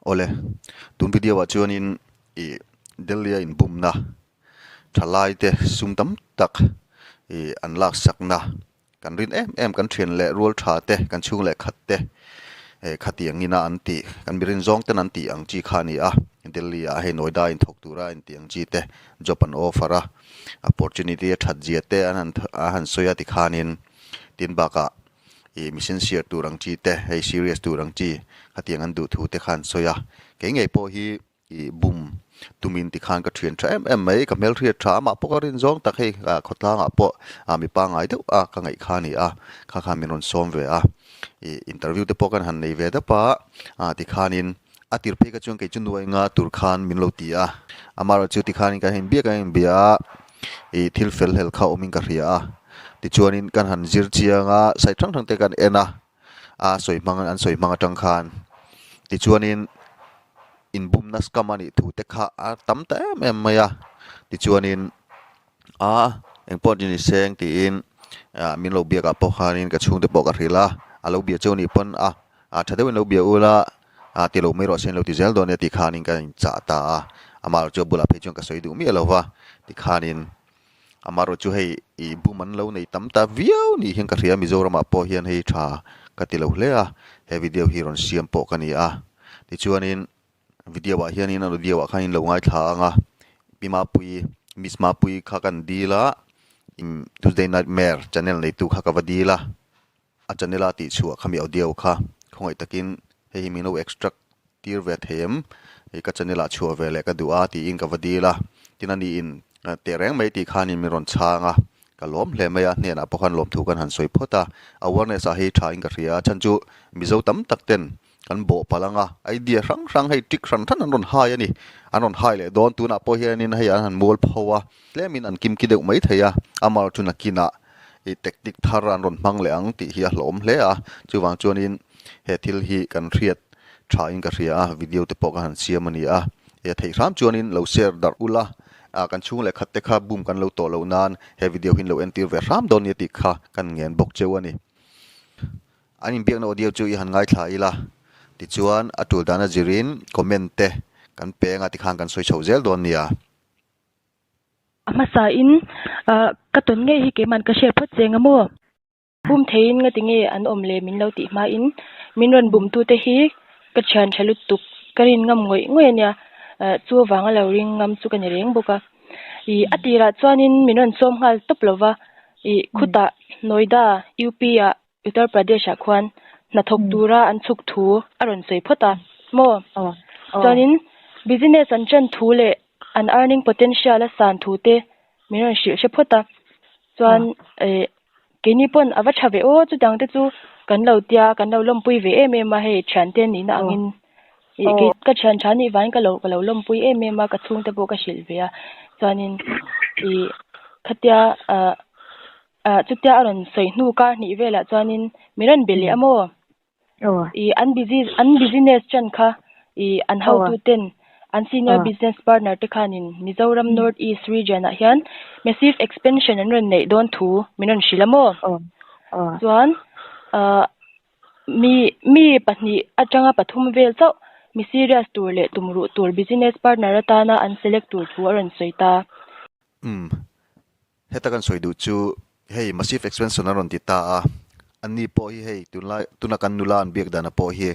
Awle, tun video ah chuanin ih Delhi a inbumna thalai te sum tam tak ih an laksakna kan rin em em kan thian leh rual tha te kan chhung leh khat te eh khatiang ina an tih kan mi rin zawng ten an tih ang chi kha a ni a, Delhi ah hei Noida inthawk tura intih ang chi te job an offer a, opportunity a that zia te an han a han sawi a tikhanin tin bakah ih mi sincere tur ang chi te hei serious tur ang chi khatiang an duh thu te kha an sawi a, kei ngei pawh hi ih bum tumin tikhan ka thian tha em em mai ka hmelhriat tha amah pawh ka rin zawng tak hei ah khawtlangah pawh ah mi pangngai deuh a ka ngaih kha a ni a, kha khan min rawn sawm ve a, ih interview te pawh kan han nei ve dap a, ah tikhanin a tir phei kha chuan kei chu nuai nga tur khan min lo ti a, amaherawhchu tikhanin kan inbiak a inbia a, ih thil fel hlel kha awmin ka hria a, tichuanin kan han zir chiang a, side hrang hrang te kan en a, a sawi hmang an sawi hmang atang khan tichuanin inbumna scam a nih thu te kha a tam ta em em mai a, tichuanin a engpawh ni seng tiin ah min lo biak ah pawh khanin ka chhungte pawh ka hrilh a, a lo bia cheu nih pawn a ah tha deuhin lo bia ula ah ti lo mai rawh se an lo ti zel dawn nia tikhanin ka inchah ta a, amaherawhchu a bulah phei chuan ka sawi duh miah lo va tikhanin amaherawhchu hei ih bum an lo nei tam ta viau nih hian ka hria Mizoramah pawh hian hei tha ka ti lo hle a, he video hi rawn siam pawh ka ni a, tichuanin video ah hianin a audio ah khan in lo ngaithla ang a, Pi Mapuii Miss Mapuii kha kan dil a, Tuesday Nightmare channel neitu kha ka va dil a. A channel a tih chhuah khami audio kha khawngaih takin hei hi min lo extract tir ve thei em? Hei ka channel ah chhuah ve leh ka duh a tiin ka va dil a, tin a niin teh reng mai tih khanin min rawn chhang a, ka lawm hle mai a, hnenah pawh khan lawmthu kan han sawi phawt a, awareness ah hei tha in ka hria a, chhan chu Mizo tam tak ten kan bawh palh ang a, idea hrang hrang hei trick hran hran an rawn hai a ni, an rawn hai leh dawn tunah pawh hianin hei an han mual pho a, tlemin an kimki deuh mai thei a, amah chu nakinah ih tactic thar an rawn hmang leh ang tih hi a hlauhawm hle a, chuvang chuanin he thil hi kan hriat tha in ka hria a, video te pawh ka han siam a ni a, he theih hram chuanin lo share darh ula, ah kan chhung leh khat te kha boom kan lo tawh loh nan he video hi in lo entir ve hram dawn nia tih kha kan ngen bawk cheu a ni. An inbiakna audio chu i han ngaithla ila, tichuan a tul dana zirin comment te kan peng a tikhan kan sawi chhoh zel dawn nia. A hmasain ka tawn ngei hi keiman ka hriat phawt cheng a maw? Bum theiin nga tinge an awm le min lo tih hmain min rawn bum tute hi ka thian tha lutuk ka rin ngam ngawih ngawih a nia chu avanga lo ring ngam chu ka ni reng bawk a. Ih a tirah chuanin min rawn sawm nghal tawp lova ih khutah Noida UP ah Uttar Pradesh ah khuan hnathawk tura an chhuk thu a rawn sawi phawt a maw? Chuanin business an ṭan thu leh an earning potential a san thu te min rawn hrilh hre phawt a. Chuan eh keini pawn a va ṭha ve aw chutiang te chu kan lo tia kan lo lawmpui ve em em a hei ṭhiante nihna angin ih kei ka ṭhian ṭha nih vangin ka lo ka lo lawmpui em em a ka chhungte pawh ka hrilh ve a. Chuanin ih khatia ah. Ah chutia a rawn sawi hnu kar hnih velah chuanin min rawn be leh a maw? Ih an busy an business ṭan kha ih an hotu ten an senior business partner te khanin Mizoram North East region ah hian massive expansion an rawn neih dawn thu min rawn hrilh a maw? Chuan ah mi mi pahnih atanga pathum vel chauh mi serious tur leh tumruh tur business partner atana an select tur thu a rawn sawi ta. Umm. Heta kan sawi duh chu hei massive expansion a rawn ti ta a, anni pawh hi hei tunlai tuna kan nula an biak dana pawh hi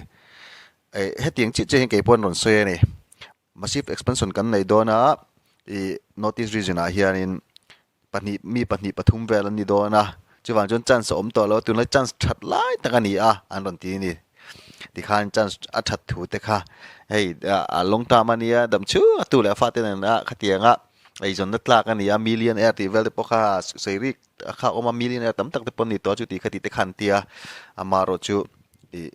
eh hetiang chiah chiah hian kei pawh an rawn sawi a ni. Massive expansion kan nei dawn a, ih North East region ah hianin pahnih mi pahnih pathum vel an ni dawn a, chuvang chuan chance a awm tawh lo a, tunlai chance that lai tak a ni a an rawn ti a ni. Tikhan chance a that thu te kha hei a long term a nia dam chhung a tu leh a fate nen a khatiang a. Eizawnna tlak a ni a, millionaire tih vel te pawh kha sawi rik kha a awm a, millionaire tam tak te pawh an ni tawh a, chuti kha tih te kha an ti a, amaherawh chu ih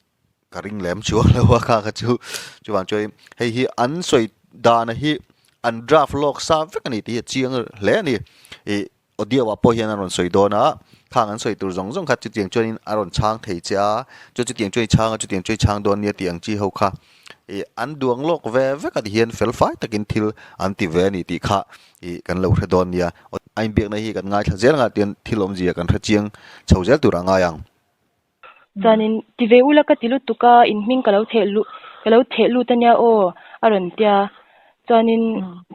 ka ring lem chuang lo a kha kha chu chuvang chuan hei hi an sawi dana hi an draft lawk sa vek a ni tih hi a chiang hle a ni ih audio ah pawh hian a rawn sawi dawn a, khang an sawi tur zawng zawng kha chutiang chuanin a rawn chhang thei che a, chuan chutiang chuan i chhang a chutiang chuan i chhang dawn nia tih ang chi ho kha. Ih an duang lawk ve vek a ti hian fel fai takin thil an ti ve a ni tih kha ih kan lo hre dawn nia. A inbiakna hi kan ngaithla zel ang a tian thil awmzia kan hre chiang chho zel tur a ngai ang. Chuanin ti ve ula ka ti lutuk a, in hming ka lo cheh luh ka lo theh lut ania aw a rawn tia chuanin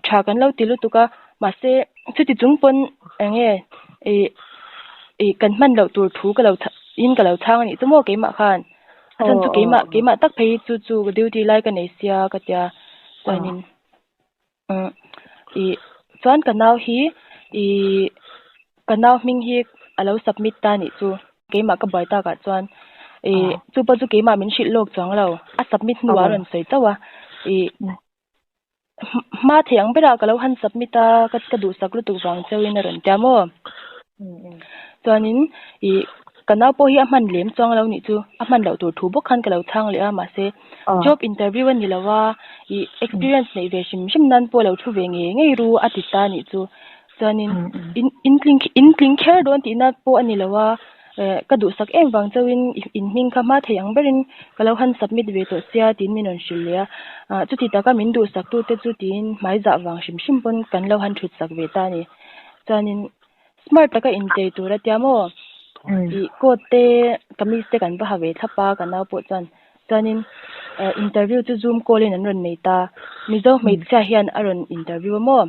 tha kan lo ti lutuk a mahse chuti chung pawn eng nge ih ih kan hman loh tur thu ka lo in ka lo chhang a nih chu maw keimah khan a chhan chu keimah keimah tak phei chu chu duty lai ka nei sia ka tia chuanin umm ih chuan ka nau hi ih ka nau hming hi a lo submit ta a nih chu keimah ka buai takah chuan ih chu pawh chu keimah min hrilh lawk chuang lo a submit hnuah a rawn sawi chauh a ih hma thei ang berah ka lo han submit a ka ka duhsak lutuk vang chauhin a rawn tia maw chuanin ih ka nau pawh hi a hman lem chuang lo nih chu a hman loh tur thu bawk khan ka lo chhang leh a mahse job interview a ni lo a ih experience neih ve hrim hrim nan pawh lo thu ve ngei ngei ru a ti ta nih chu chuanin in in tling in tling kher dawn tihna pawh a ni lo a eh ka duhsak em vang chauhin in hming kha hma thei ang berin ka lo han submit ve tawh sia tiin min rawn hrilh leh a ah chuti taka min duhsak tute chu tiin hmai zah vang hrim hrim pawn kan lo han thut sak ve ta a ni chuanin smart taka inchei tur a tia maw ih coat te kamis te kan va ha ve thlap a ka nau pawh chuan chuanin eh interview chu zoom call in an rawn nei ta mizo hmeichhia hian a rawn interview a maw.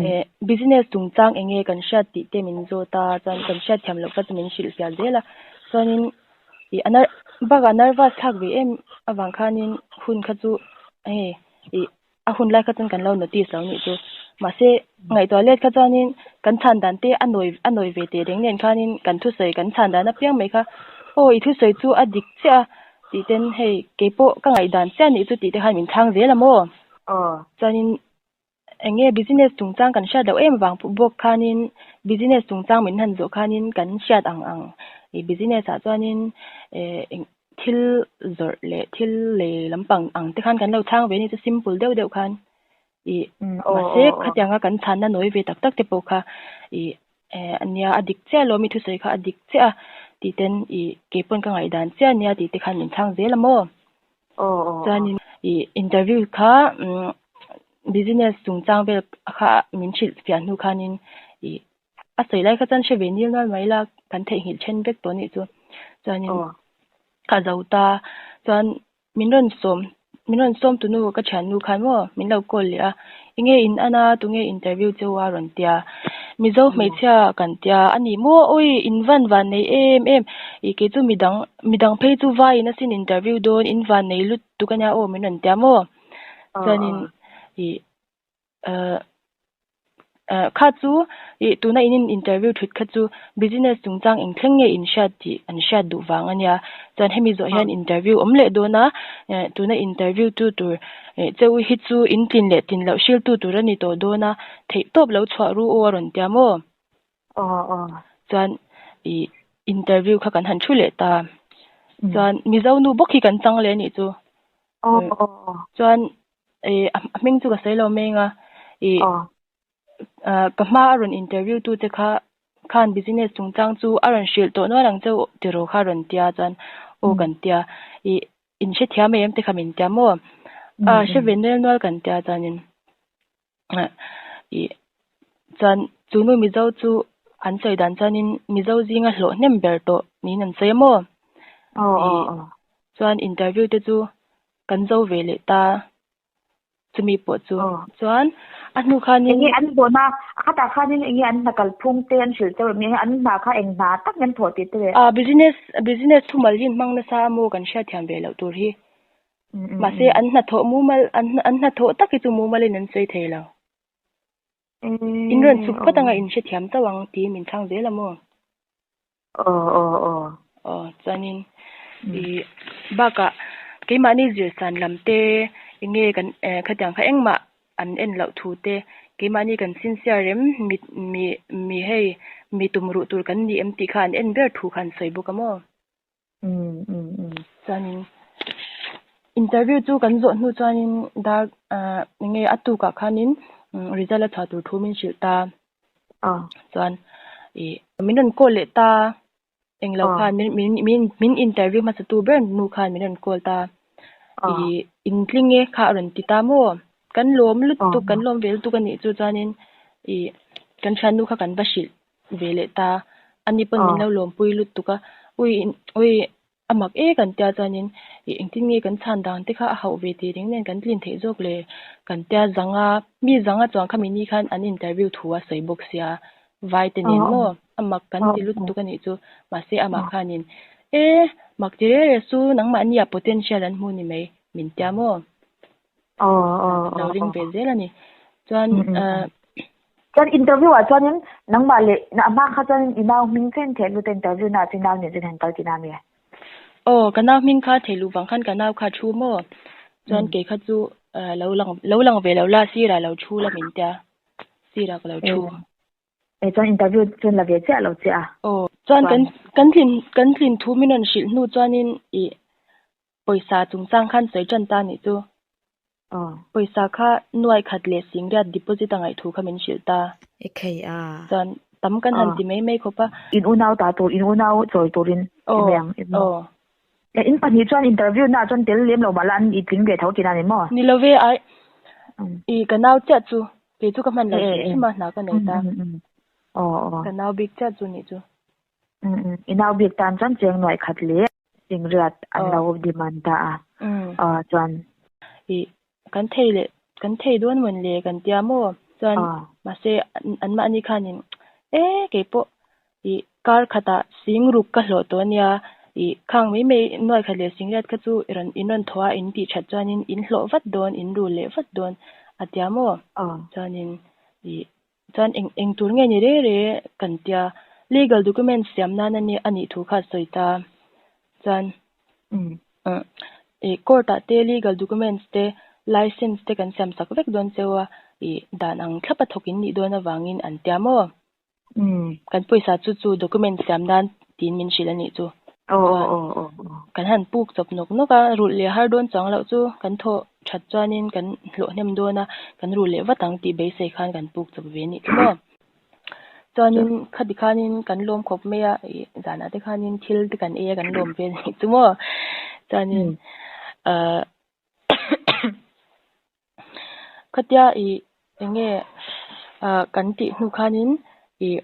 Eh business chungchang eng nge kan hriat tih te min zawt a chuan kan hriat thiam loh kha chu min hrilh fiah zel a chuanin ih a ner bakah nervous thlak ve em avang khanin hun kha chu hei ih a hun lai kha chuan kan lo notice lo nih chu mahse ngaihtuah let kha chuanin kan chhan dan te a nawi a nawi ve teh reng nen khanin kan thusawi kan chhan dan apiang mai kha aw i thusawi chu a dik chiah a tih ten hei keipawh ka ngaihdan chiah nih chu tih te khan min chhang zel a maw chuanin. Eng nge business chungchang kan hriat loh em vang bawk khanin business chungchang min han zawh khanin kan hriat ang ang ih business ah chuanin eh eng thil zawrh leh thil lei lampang ang te khan kan lo chhang ve a ni chu simple deuh deuh khan ih mahse khatianga kan chhanna nawi ve tak tak te pawh kha ih eh ania a dik chiah lo mi thusawi kha a dik chiah a tih ten ih keipawn ka ngaihdan chiah ania tih te khan min chhang zel a maw. Chuanin ih interview kha umm business chungchang vel kha min hrilh fiah hnu khanin ih a sawi lai kha chuan hre ve nil nual mai la kan theihnghilh then vek tawh anih chu. Chuanin ka zo ta chuan min rawn sawm min rawn sawm tunu ka thiannu khan maw min lo call leh a enge in an a tunge interview cheu a rawn tia Mizo hmeichhia kan tia a ni maw awi in van van nei em em ih kei chu midang midang phei chu vaiin asin interview dawn in van nei lutuk ania aw min rawn tia maw chuanin ih eh eh kha chu ih tuna in in interview thut kha chu business chungchang eng thleng nge in hriat tih an hriat duh vang ania chuan hemi zawh hian interview awm leh dawn a eh tuna interview tu tur eh cheu hi chu in tlin leh tlin loh hriltu tur a ni tawh dawn a theih tawp lo chhuah ru aw a rawn tia maw chuan ih interview kha kan han thu leh ta chuan mizo nu bawk hi kan chang leh a nih chu chuan eh a hming chu ka sawi lo meng a ih ka hma a rawn interview tu te kha khan business chungchang chu a rawn hrilh tawh nual ang cheu tiraw kha a rawn tia chuan aw kan tia ih in hrethiam em te kha min tia maw a hre ve nual nual kan tia chuanin ih chuan chu nu mizo chu an sawi dan chuanin mizo zinga hlawh hnem ber tawh niin an sawi a maw ih chuan interview te chu kan zo ve leh ta. Chumi pawh chu chuan a hnu khanin. Enge an hlawhna a khatah khanin enge an hna kalphung te an hrilh chauh em an hna kha eng hna tak nge an thawh tih te leh. A business business thumal hi an hmang nasa a maw kan hriatthiam ve loh tur hi. Mahse an hnathawh mumal an an hnathawh tak hi chu mumalin an sawi thei lo. In rawn chhuk phawt anga in hrethiam chauh ang tiin min chhang zel a maw. Aw aw aw. Aw chuanin ih bakah keimahni zirsan lam te eng nge kan eh khatiang kha engmah an en loh thu te keimahni kan sincere em mi mi mi hei mi tum ruh tur kan ni em tih kha an en ber thu kha an sawi bawk a maw. Chuanin interview chu kan zawh hnu chuanin dar ah eng nge a tukah khanin result a chhuah tur thu min hrilh ta. Chuan ih min rawn call leh ta englo khan min min min min interview hmasa tu ber nu khan min rawn call ta ih in tling e kha a rawn ti ta maw kan lawm lutuk kan lawm ve lutuk a nih chu chuanin ih kan thiannu kha kan va hrilh ve leh ta ani pawn min lo lawmpui lutuk a ui ui. A mak e kan tia chuanin ih engtin nge kan chhan dan te kha a hauh ve tih reng nen kan tlin theih zawk le kan tia zanga mi zanga chuan khami ni khan an interview thu a sawi bawk sia vai te nen maw a mak kan ti lut tuk a nih chu mahse amah khanin e mak ti reng reng su nangmahni ah potential an hmu ni mai min tia maw lo ring ve zel a ni chuan Chuan interview ah chuanin nangmah leh a hma kha chuanin i nau hming chen theh lut a interview na ah chuan i nau nen chuan han kal tihna a mi? Aw, ka nau hming kha theh luh vang khan ka nau kha a thu maw? Chuan kei kha chu lo lang lo lang ve lo la sirah lo thu la min tia, sirah ka lo thu. E chuan interview chuan la ve chiah lo che a? Aw, chuan kan kan tlin kan tlin thu min rawn hrilh hnu chuanin ih Pawisa chungchang khan sawi tan ta nih chu. Pawisa kha nuai khat leh singriat deposit a ngaih thu kha min hrilh ta. E khei a. Chuan tam kan han ti mai mai khawp a. In unau ta tur, in unau chawi turin i mai ang i maw? In pahnih chuan interview na chuan tel lem lo mah la an i tling ve tho tihna a ni maw? Ni lo ve ai. I ka nau chiah chu kei chu ka hman lo hrim hrim a hna ka nei ta. Ka nau bik chiah chu nih chu. I nau bik tan chuan cheng nuai khat leh Singriat an lo demand ta a, aw chuan. Ih, kan thei leh, kan thei dawn mawn le kan tia maw? Chuan mahse anmahni khanin e keipawh ih kar khatah singruk ka hlawh tawh ania, ih khang mai mai nuai khat leh singriat kha chu i rawn in rawn thaw a, in tih that chuanin in hlawh vat dawn, in rul leh vat dawn a tia maw? Chuanin ih Chuan eng eng tur nge ni re re kan tia legal document siam nan a nia a nih thu kha a sawi ta. Chuan ih court ah te legal documents te license te kan siam sak vek dawn cheu a ih dan ang thlap a thawk in nih dawn avangin an tia maw? Kan pawisa chu chu document siam nan tiin min hrilh a nih chu. Chuan kan han puk chawp nawk nawk a rulh leh har dawn chuang loh chu kan thawh that chuanin kan hlawh hnem dawn a, kan rul leh vat ang tih beisei khan kan puk chawp ve anih chu maw. Chuanin khati khanin kan lawm khawp mai a, ih zanah te khanin thil te kan ei a kan lawm ve anih chu maw. Chuanin ahh khatia ih eng nge ah kan tih hnu khanin ih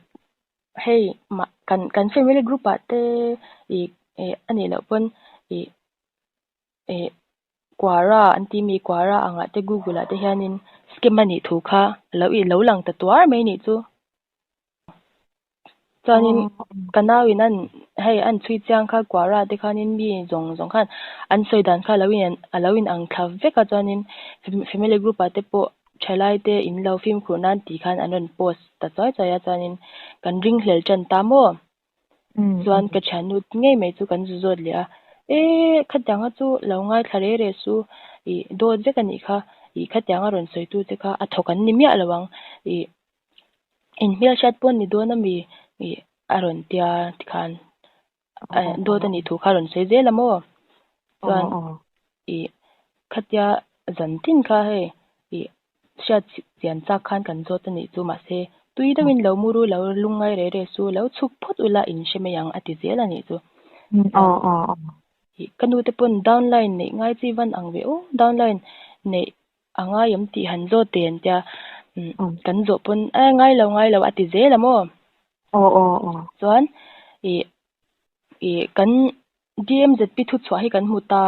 hei mah kan kan family group ah te ih eh anih loh pawn ih eh Quora an tih mi Quora angah te Google ah te hianin scam a nih thu kha lo ih lo lang ta tuar mai nih chu. Chuanin ka nau in an hei an chhui chiang kha Quora te khanin mi zawng zawng khan an sawi dan kha lo in a lo in ang thla vek a chuanin family group ah te pawh thalai te in lo fimkhur nan tih khan an rawn post ta chuai chuai a chuanin kan ringhlel tan ta maw. Chuan ka thiannu ngei mai chu kan zu zawt leh a, E khatianga chu lo ngaithla re re su, ih dawt vek a nih kha, ih khatianga rawn sawitu che kha a thawk an ni miah lo ang, ih in hmelhriat pawh ni dawn ami ih a rawn tia tikhan dawt a nih thu kha a rawn sawi zel a maw? Chuan ih khatia zan tin kha hei ih hriat chian chak khan kan zawt a nih chu mahse tui deuhin lo mu ru lo lungngai re re su lo chhuk phawt ula in hre mai ang a ti zel a nih chu. Ih ka nu te pawn downline neih ngai chi van ang ve aw downline neih a ngai awm tih han zawt te an tia kan zawh pawn a ngai lo ngai lo a ti zel a maw? Chuan ih ih kan DMZP thu chhuah hi kan hmu ta.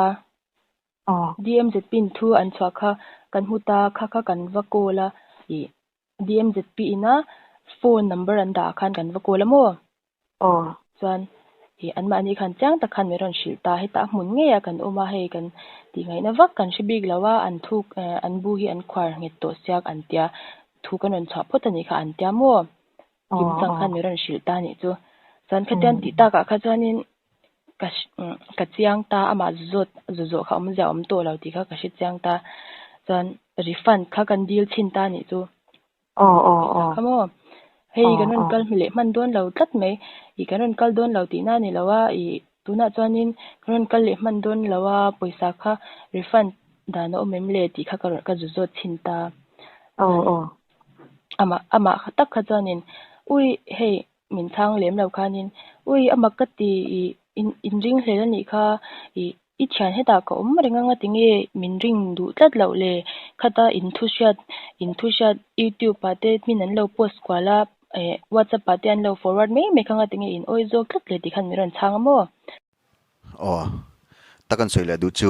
DMZP in thu an chhuah kha kan hmu ta kha kha kan va call a ih DMZP ina phone number an dah ah khan kan va call a maw? Chuan ih anmahni khan chiang tak khan min rawn hrilh ta hetah a hmun ngei a kan awm a hei kan tih ngaihna vak kan hre bik lo a an thu an bu hi an khuar nghet tawh siak an tia thu kan rawn chhuah phawt a nih kha an tia maw? Kim chang khan min rawn hrilh ta nih chu. Chuan khatiang tih takah kha chuanin ka ka chiang ta amah zu zawt zu zawh kha awmzia awm tawh lo tih kha ka hre chiang ta. Chuan refund kha kan dil chhin ta nih chu. Kha maw? Hei kan rawn kal leh hman dawn lo tlat mai. Ih kan rawn kal dawn lo tihna a ni lo a, ih tunah chuanin kan rawn kal leh hman dawn lo a, pawisa kha refund dan a awm em le tih kha ka rawn ka zu zawt chhin ta. Amah amah tak kha chuanin ui hei min chhang lem lo khanin ui amah ka ti ih in in ring hlel a nih kha ih i thian hetah ka awm reng anga tinge min ring duh tlat loh le khata in thu hriat in thu hriat youtube ah te min an lo post kual a eh whatsapp ah te an lo forward mai mai kha anga tinge in awi zawk tlat le tih khan min rawn chhang a maw. Aw, tak an sawi leh duh chu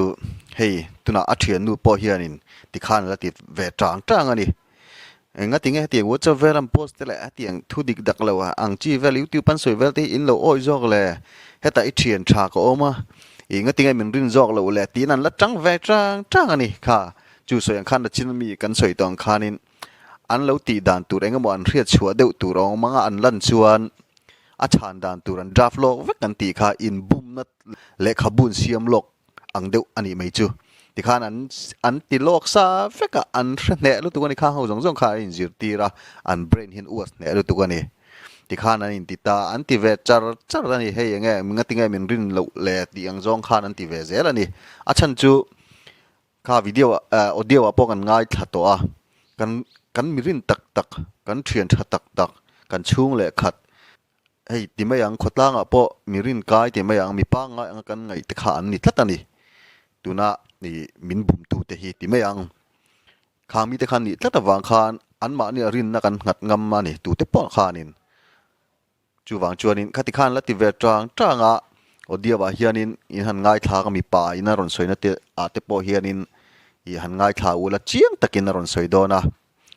hei tunah a thiannu pawh hianin tikhan a la ti ve tang tang a ni. Engati nge hetiang WhatsApp vel an post te leh hetiang thu dik dak lo ang chi vel YouTube an sawi vel te hi in lo awih zawk le, hetah i thian tha ka awm a, engati nge min rin zawk loh le tiin an la tang ve tang tang a ni. Kha chu sawi ang khan Lachin ami kan sawi tawh ang khanin an lo tih dan tur eng emaw an hriat chhuah deuh tur a awm anga an lan chuan a chhan dan tur an draft lawk vek an tih kha inbumna lehkhabu an siam lawk ang deuh a nih mai chu. Tikhan an an ti lawk sa vek a, an hre hneh lutuk a ni. Khang ho zawng zawng kha an inzirtir a, an brain hian uas hneh lutuk a ni. Tikhan an inti ta, an ti ve char char a ni. Hei enge ngatinge min rin loh le tih ang zawng khan an ti ve zel a ni. A chhan chu Kha video ah audio ah pawh kan ngaithla tawh a, kan kan mirin tak tak, kan thian tha tak tak, kan chhung leh khat, hei ti mai ang khawtlang ah pawh mirin kai ti mai ang, mi pangngai anga kan ngaih te kha an ni tlat a ni. Tuna ih min bum tu te hi ti mai ang. Khang mite khan nih tlat avang khan anmahni a rinna kan nghat ngam a ni tute pawh khanin. Chuvang chuanin khati khan la ti ve tang tang a, audio ah hianin in han ngaithlak a mipa in a rawn sawina te ah te pawh hianin ih han ngaithla ula chiang takin a rawn sawi dawn a,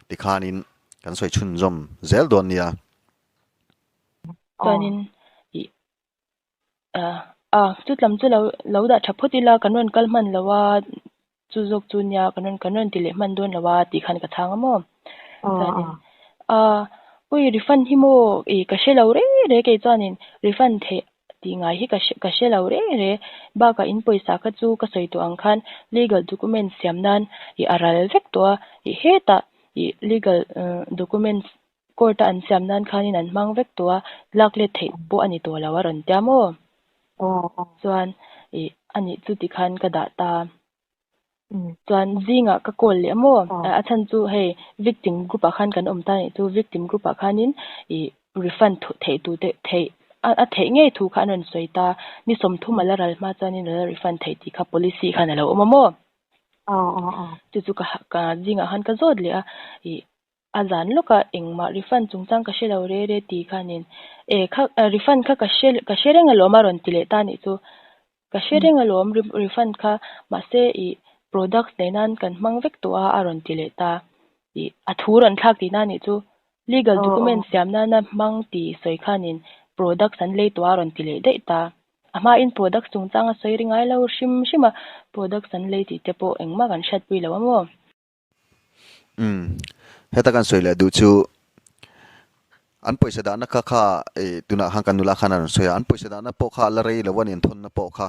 tikhanin kan sawi chhunzawm zel dawn nia. Chuanin ih a chutlam chu lo lo dah tha phawt ila kan rawn kal hman lo a, chu zawk chu nia kan rawn kan rawn ti leh hman dawn lo a tih khan ka chhang a maw chuanin a ui refund hi maw ih ka hre lo reng reng kei chuanin refund theih tih ngai hi ka hre ka hre lo reng reng bakah in pawisa kha chu ka sawi tawh ang khan legal document siam nan ih a ral vek tawh a ih hetah ih legal documents court a an siam nan khanin an hmang vek tawh a lak let theih pawh a ni tawh lo a rawn tia maw chuan ih a nih chu ti khan ka dah ta chuan zingah ka call leh maw a chhan chu hei victim group ah khan kan awm ta nih chu victim group ah khanin ih refund theih tu te theih a theih ngei thu kha an rawn sawi ta ni sawmthum a la ral hma chuanin a la refund theih tih kha policy khan a lo awm a maw chu chu ka zingah khan ka zawt leh a ih. A zan lawkah engmah refund chungchang ka hre lo re re ti khanin e kha refund kha ka hre ka hre reng alawm a rawn ti leh ta nih chu. Ka hre reng alawm refund kha mahse ih products nei nan kan hmang vek tawh a a rawn ti leh ta. Ih a thu rawn thlak tihna nih chu. Legal document siam nana hmang tih sawi khanin products an lei tawh a rawn ti leh daih ta. A hmain products chungchang a sawi ri ngai lo hrim hrim a, products an lei tih te pawh engmah kan hriatpui lo a maw? Umm heta kan sawi leh duh chu an pawisa dahna kha kha ih tunah khan kan nula khan a rawn sawi a, an pawisa dahna pawh kha a la rei lo a ni an thawnna pawh kha.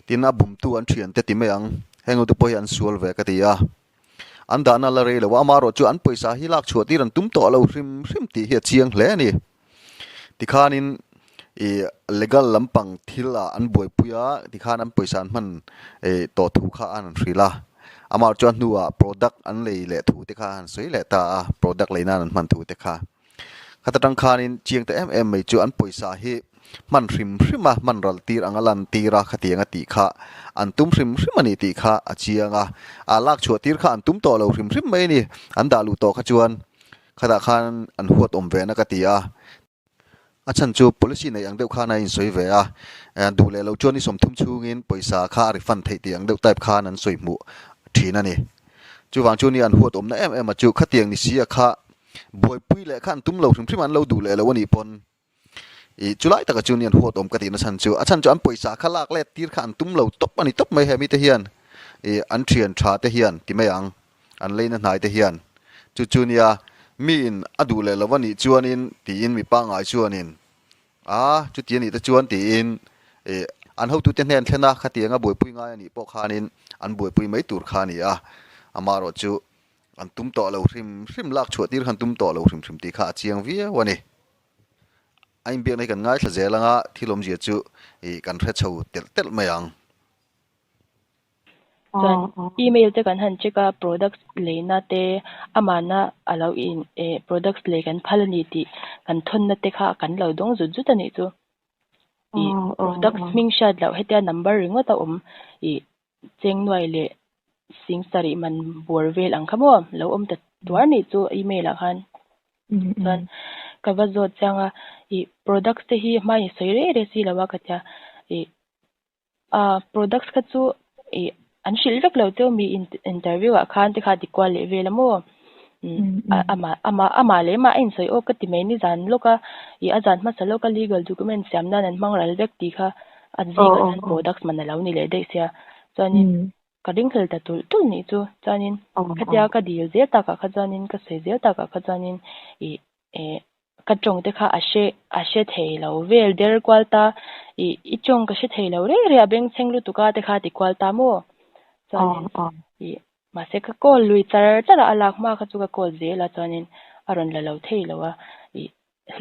Tin a bumtu an thian te ti mai ang, heng ute pawh hi an sual ve ka ti a. An dahna a la rei lo a, amaherawh chu an pawisa hi lak chhuah tir an tum tawh lo hrim hrim tih hi a chiang hle a ni. Tikhanin ih legal lampang thil ah an buaipui a, tikhan an pawisa an hman ih tawh thu kha an han hrilh a. Amah chuan hnuah product an lei leh thu te kha a han sawi leh ta a, product lei nan an hman thu te kha. Khata tang khanin chiang ta em em mai chu an pawisa hi hman hrim hrim a, hman ral tir anga lan tir a khatiang a tih kha an tum hrim hrim a ni tih kha a chiang a. A lak chhuah tir kha an tum tawh lo hrim hrim mai a ni, an dah luh tawh kha chuan. Khatah khan an huat awm ve na ka ti a. A chhan chu policy nei ang deuh khan a insawi ve a, duh leh loh chuan i sawmthum chhungin pawisa kha a refund theih tih ang deuh type khan an sawi hmuh thin a ni. Chuvang chu nia an huat awmna em em a chu khatiang ni si a kha buaipui leh kha an tum lo hrim hrim a an lo duh leh lo a nih pawn I chulai taka chu nian huat awm ka tihna chhan chu a chhan chu an pawisa kha lak let tir kha an tum lo tawp a ni tawp mai he mite hian i an thian tha te hian ti mai ang an leina hnai te hian chu chu nia miin a duh leh lo a nih chuanin tiin mi pangngai chuanin a chuti a nih te chuan tiin i an hotute hnen thlen a khatiang a buaipui ngai a nih pawh khanin an buaipui mai tur kha a ni a amaherawh chu an tum tawh lo hrim hrim lak chhuah tir kha an tum tawh lo hrim hrim tih kha a chiang viau a ni. A inbiakna hi kan ngaithla zel anga thil awmzia chu ih kan hre chho telh telh mai ang. Chuan email te kan han check a, products leina te amahna a lo in eh products lei kan phal a ni tih kan thawnna te kha kan lo dawng zut zut a nih chu. Ih products hming hriat loh hetia number ringawt a awm ih cheng nuai leh sing sarih man bawr vel ang kha maw lo awm ta tuar nih chu email ah khan chuan ka va zawt chiang a ih products te hi hmai in sawi rei rei si lo a ka tia ih. A products kha chu ih an hrilh vek lo cheu mi interview ah khan te kha ti kual leh vel a maw? Amah amah amah leh mah a insawi awk ka ti mai nizan lawk a ih a zan hmasa lawk a legal document siam nan an hmang ral vek tih kha a zingah khan products man a lo ni leh daih sia chuanin ka ringhlel ta tulh tulh nih chu chuanin khatia ka dil zel takah kha chuanin ka sawi zel takah kha chuanin ih eh ka tawng te kha a hre a hre thei lo vel der kual ta ih i tawng ka hre thei lo reng reng a bengchheng lutuk a te kha ti kual ta maw chuanin ih mahse ka call lui char char a a lak hma kha chu ka call zel a chuanin a rawn la lo thei lo a ih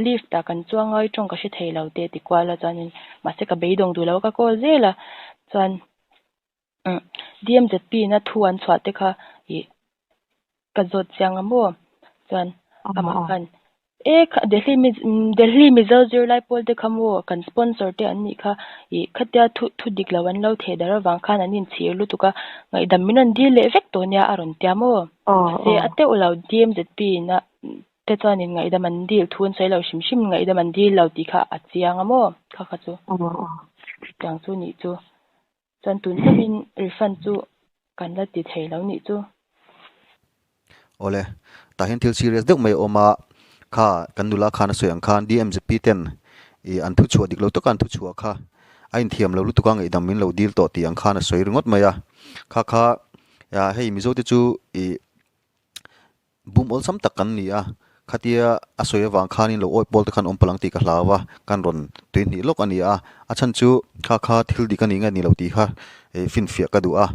lift ah kan chuang a i tawng ka hre thei lo te ti kual a chuanin mahse ka beidawng duh lo a ka call zel a chuan DMZP in a thu an chhuah te kha ih ka zawt chiang a maw? Chuan amah khan e kha Delhi Delhi Mizo zirlai pawl te kha maw kan sponsor te an nih kha ih khatia thu thu dik lo an lo theh dar avang khan an inchhir lutuk a ngaihdam min rawn dil leh vek tawh nia a rawn tia maw? Mahse a teuh lo DMZP in a te chuanin ngaihdam an dil thu an sawi lo hrim hrim ngaihdam an dil lo tih kha a chiang a maw? Kha kha chu tiang chu nih chu. Chuan tun thlengin refund chu kan la ti thei lo nih chu. Awle, tah hian thil serious deuh mai a awm a, kha kan nula khan a sawi ang khan DMZP ten ih an thuchhuah dik lo taka an thuchhuah kha a inthiam lo lutuk a ngaihdam min lo dil tawh tih ang khan a sawi ringawt mai a, kha kha hei Mizo te chu ih Bum awlsam tak kan ni a, khatia a sawi avang khanin lo awi pawl te khan awm palh ang tih ka hlau a, kan rawn tui hnih lawk a ni a, a chhan chu kha kha thil dik a ni nge ni lo tih kha finfiah ka duh a,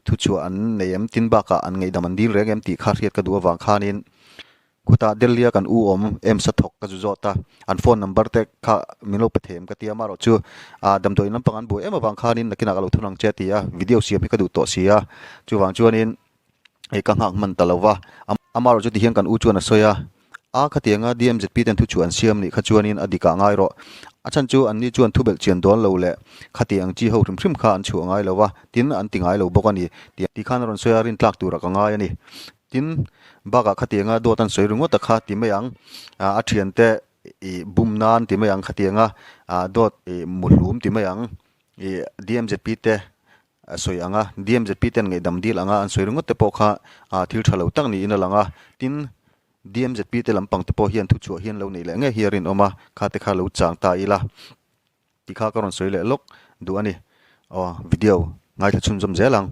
thuchhuah an nei em tin bakah an ngaihdam an dil reng em tih kha hriat ka duh avang khanin khutah Delhi a kan u awm em sa thawk ka zu zawt a, an phone number te kha min lo pe thei em ka ti a, amaherawh chu damdawiin lampang an buai em avang khanin nakinah ka lo thun ang che a ti a, video siam hi ka duh tawh si a, chuvang chuanin. hei ka nghak hman ta lo va, amaherawh chu tihian kan u chuan a sawi a, a khatianga DMZP ten thuchhuah an siam nih kha chuanin a dikah ngai rawh, a chhan chu anni chuan thu belh chian dawn lo leh khati ang chi ho hrim hrim kha an chhuah ngai lo va, tin an ti ngai lo bawk a ni tih khan a rawn sawi a, rintlak turah ka ngai a ni. Tin, bakah khatianga dawt an sawi ringawt a kha ti mai ang, a thiante i bum nan ti mai ang khatianga dawt i muhlum ti mai ang, i DMZP te A sawi ang a, DMZP ten ngaihdam dil anga an sawi ringawt te pawh kha thil tha lo tak niin a lang a. Tin, DMZP te lampang te pawh hian thuchhuah hian lo neih leh ngei hi a rinawm a, kha te kha lo chang ta ila tih kha ka rawn sawi leh lawk duh a ni. Aw, video ngaithla chhunzawm zel ang.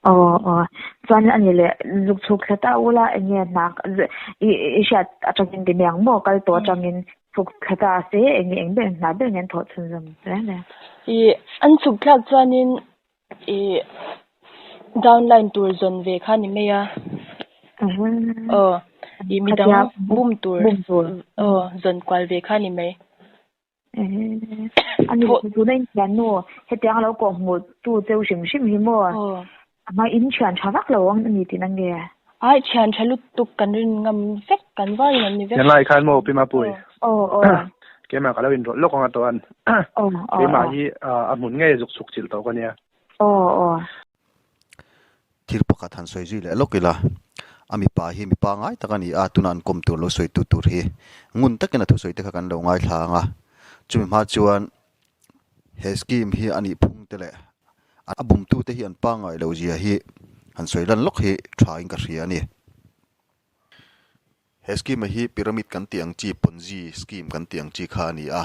Aw aw, chuan a ni leh zuk chhuk thla ta ula eng nge hna i i hriat atangin ti mai ang maw kal tawh atangin chhuk thla ta se eng nge eng ber hna ber nge an thawh chhunzawm reng reng. I an chhuk thlak chuanin i downline tur zawn ve kha ni mai a. Aw i midang bum tur aw zawn kual ve kha ni mai. A ni tuna in thian nu hetiang lo kawh hmuh tu cheu hrim hrim hi maw a hma in thian tha vak lo ang a ni tih na nge? Ai thian tha lutuk kan rin ngam vek kan var in an ni vek. Thian lai khan maw Pi Mapui? Aw aw. Keimah ka lo inrawlh lawk ang a tawh an. Aw aw. Keimah hi a hmun ngei zuk chhuk chilh tawh ka nia. Aw aw. Thil pakhat han sawi zui leh lawk ila, a mipa hi mipa ngai tak a ni a, tuna an kawm tur lo sawi tu tur hi ngun takin a thusawi te kha kan lo ngaithla ang a, chumi hma chuan he scheme hi a nih phung te leh a bumtu te hi an pangngai loh zia hi han sawi lan lawk hi tha in ka hria a ni. He scheme hi pyramid kan tih ang chi Ponzi scheme kan tih ang chi kha a ni a.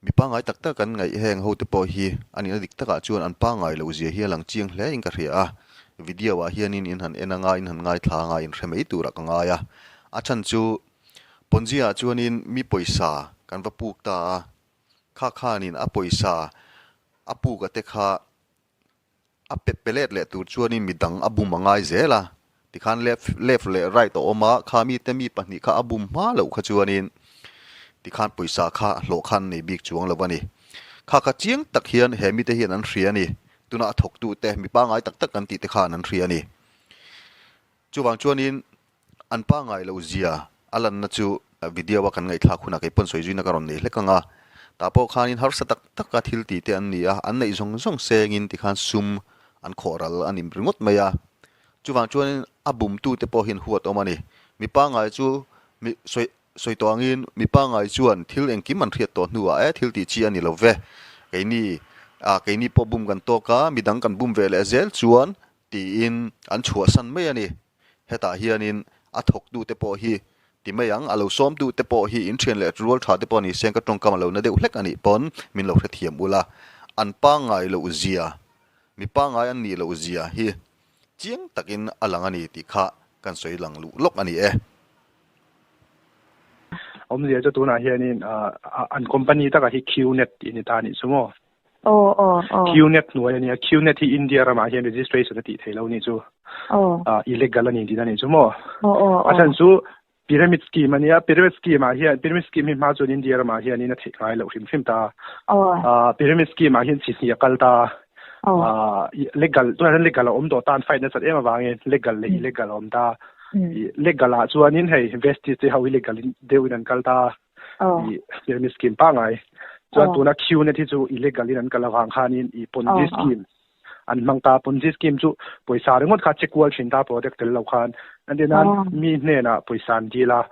Mi pangngai tak tak kan ngaih heng ho te pawh hi a nihna dik takah chuan an pangngai loh zia hi a lang chiang hle in ka hria a, video ah hianin in han en anga in han ngaithla anga in hre mai turah ka ngai a. A chhan chu Ponzi ah chuanin mi pawisa kan va puk ta a, kha khanin a pawisa a puk a te kha A pe pe let leh tur chuanin midang a bum a ngai zel a, tikhan left left leh right a awm a, kha mite mi pahnih kha a bum hma loh kha chuanin tikhan pawisa kha hlawh khan nei bik chuang lo a ni. Kha kha chiang tak hian he mite hian an hria a ni, tuna a thawktute mi pangngai tak tak kan tih te khan an hria a ni. Chuvang chuanin an pangngai loh zia a lanna chu video a kan ngaihthlak hunah kei pawn sawi zuina ka rawn nei hlek ang a. Tah pawh khanin harsa tak taka thil tih te an ni a, an neih zawng zawng sengin tikhan sum an khawh ral a ni ringawt mai a. Chuvang chuanin a bumtute pawh hian huat awm a ni. Mi pangngai chu mi sawi sawi tawh angin mi pangngai chuan thil engkim an hriat tawh hnuah e thil tih chi a ni lo ve. Keini. Ah keini pawh bum kan tawk a, midang kan bum ve leh zel chuan tiin an chhuahsan mai a ni. Hetah hianin a thawktute pawh hi ti mai ang, a lo sawmtute pawh hi inthian leh rual tha te pawh ni se ka tawngkam a lo na deuh hlek a nih pawn min lo hrethiam ula. An pangngai loh zia, mi pangngai an nih loh zia hi chiang takin a lang a ni tih kha kan sawi lang luh lawk a ni e. Awmzia chu tunah hianin an company takah hi Qnet tih a ni ta a nih chu maw? Aw aw aw. Qnet hnuai a nia, Qnet hi India ramah hian registration a tih theih lo a nih chu. Aw. Illegal a ni tihna a nih chu maw? Aw aw aw. A chhan chu pyramid scheme a nia, pyramid scheme ah hian pyramid scheme hi hma chuan India ramah hianin a theih ngai loh hrim hrim ta. Aw. Pyramid scheme ah hian chi hnih a kal ta. Aw. Legal tunah hian legal a awm tawh ta an fight nasat em avangin legal leh illegal a awm ta. Legal ah chuanin hei Vestige te ho hi legal in deuhin an kal ta. Aw. I pyramid scheme pangai. Chuan Aw. tuna QNet hi chu illegal in an kal avang khanin i Ponzi Aw. scheme an hmang ta. Ponzi scheme chu pawisa ringawt kha che kual thin ta product tel lo khan. An nan Aw. mi hnenah pawisa an dil a.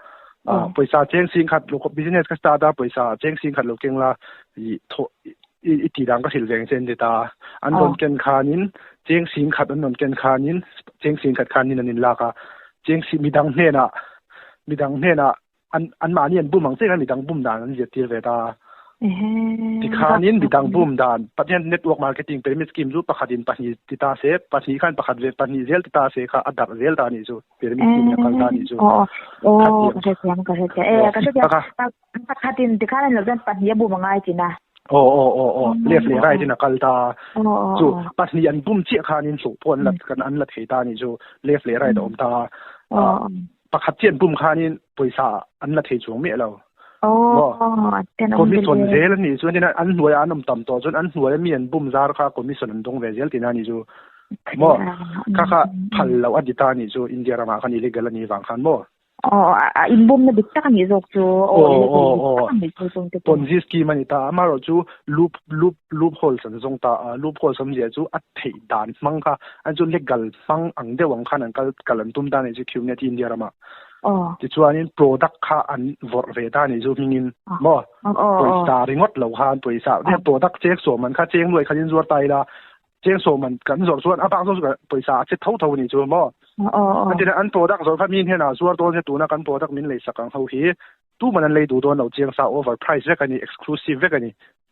Aw. Pawisa cheng sing khat lo business ka start a pawisa cheng sing khat lo keng la i tho i ti dang ka hrilh veng che an ti ta. An Aw. rawn ken khanin cheng sing khat an rawn ken khanin cheng sing khat khanin an inlak a. Cheng si midang hnenah midang hnenah an anmahni an bum ang chiah khan midang bum dan an zirtir ve ta. Tikhanin midang bum dan Pathian network marketing pyramid scheme chu pakhatin pahnih ti ta se pahnih khan pakhat ve pahnih zel ti ta se kha a darh zel ta anih chu pyramid scheme in a kal ta anih chu. Aw aw ka hrethiam ka hrethiam e ka hrethiam pakhatin tikhan an lo chuan pahnih a bum a ngai tina. Aw aw aw aw left leh right in a kal ta chu pahnih an bum chiah khanin hlawh pawh an la an la thei ta anih chu left leh right a awm ta. Pakhat chiah an bum khanin pawisa an la thei chuang miah lo. Maw? Commission zel a nih chuan an hnuaiah an awm tam tawh chuan an hnuaia mi an bum zar kha commission an dawng ve zel tihna a nih chu. Maw? Kha kha phal loh a ti ta a nih chu India ramah khan illegal a nih vang khan maw? Aw, a inbumna dik tak a nih zawk chu. Aw, aw, aw. Ponzi scheme a ni ta. Amaherawh chu loop, loop, loop holes an zawng ta a. Loop holes awmzia chu a theih dan hmang kha an chu legal hmang ang deuh ang khan an kal kal an tum ta a nih chu QNet India ramah. Aw. Tichuanin product kha an vawrh ve ta a nih chu hmingin maw? Aw, aw. Pawisa ringawt lo khan pawisa product cheng sawm an kha cheng nuai khan in zuar ta ila cheng sawm an kan zawrh chuan a bak zawk chu pawisa a che tho tho a nih chu maw? Aw, aw. An ti an product zawrh kha mi hnenah zuar dawn se tuna kan product min lei sak ang ho hi tuman an lei duh dawn lo chiang sa over price vek a ni exclusive vek a ni.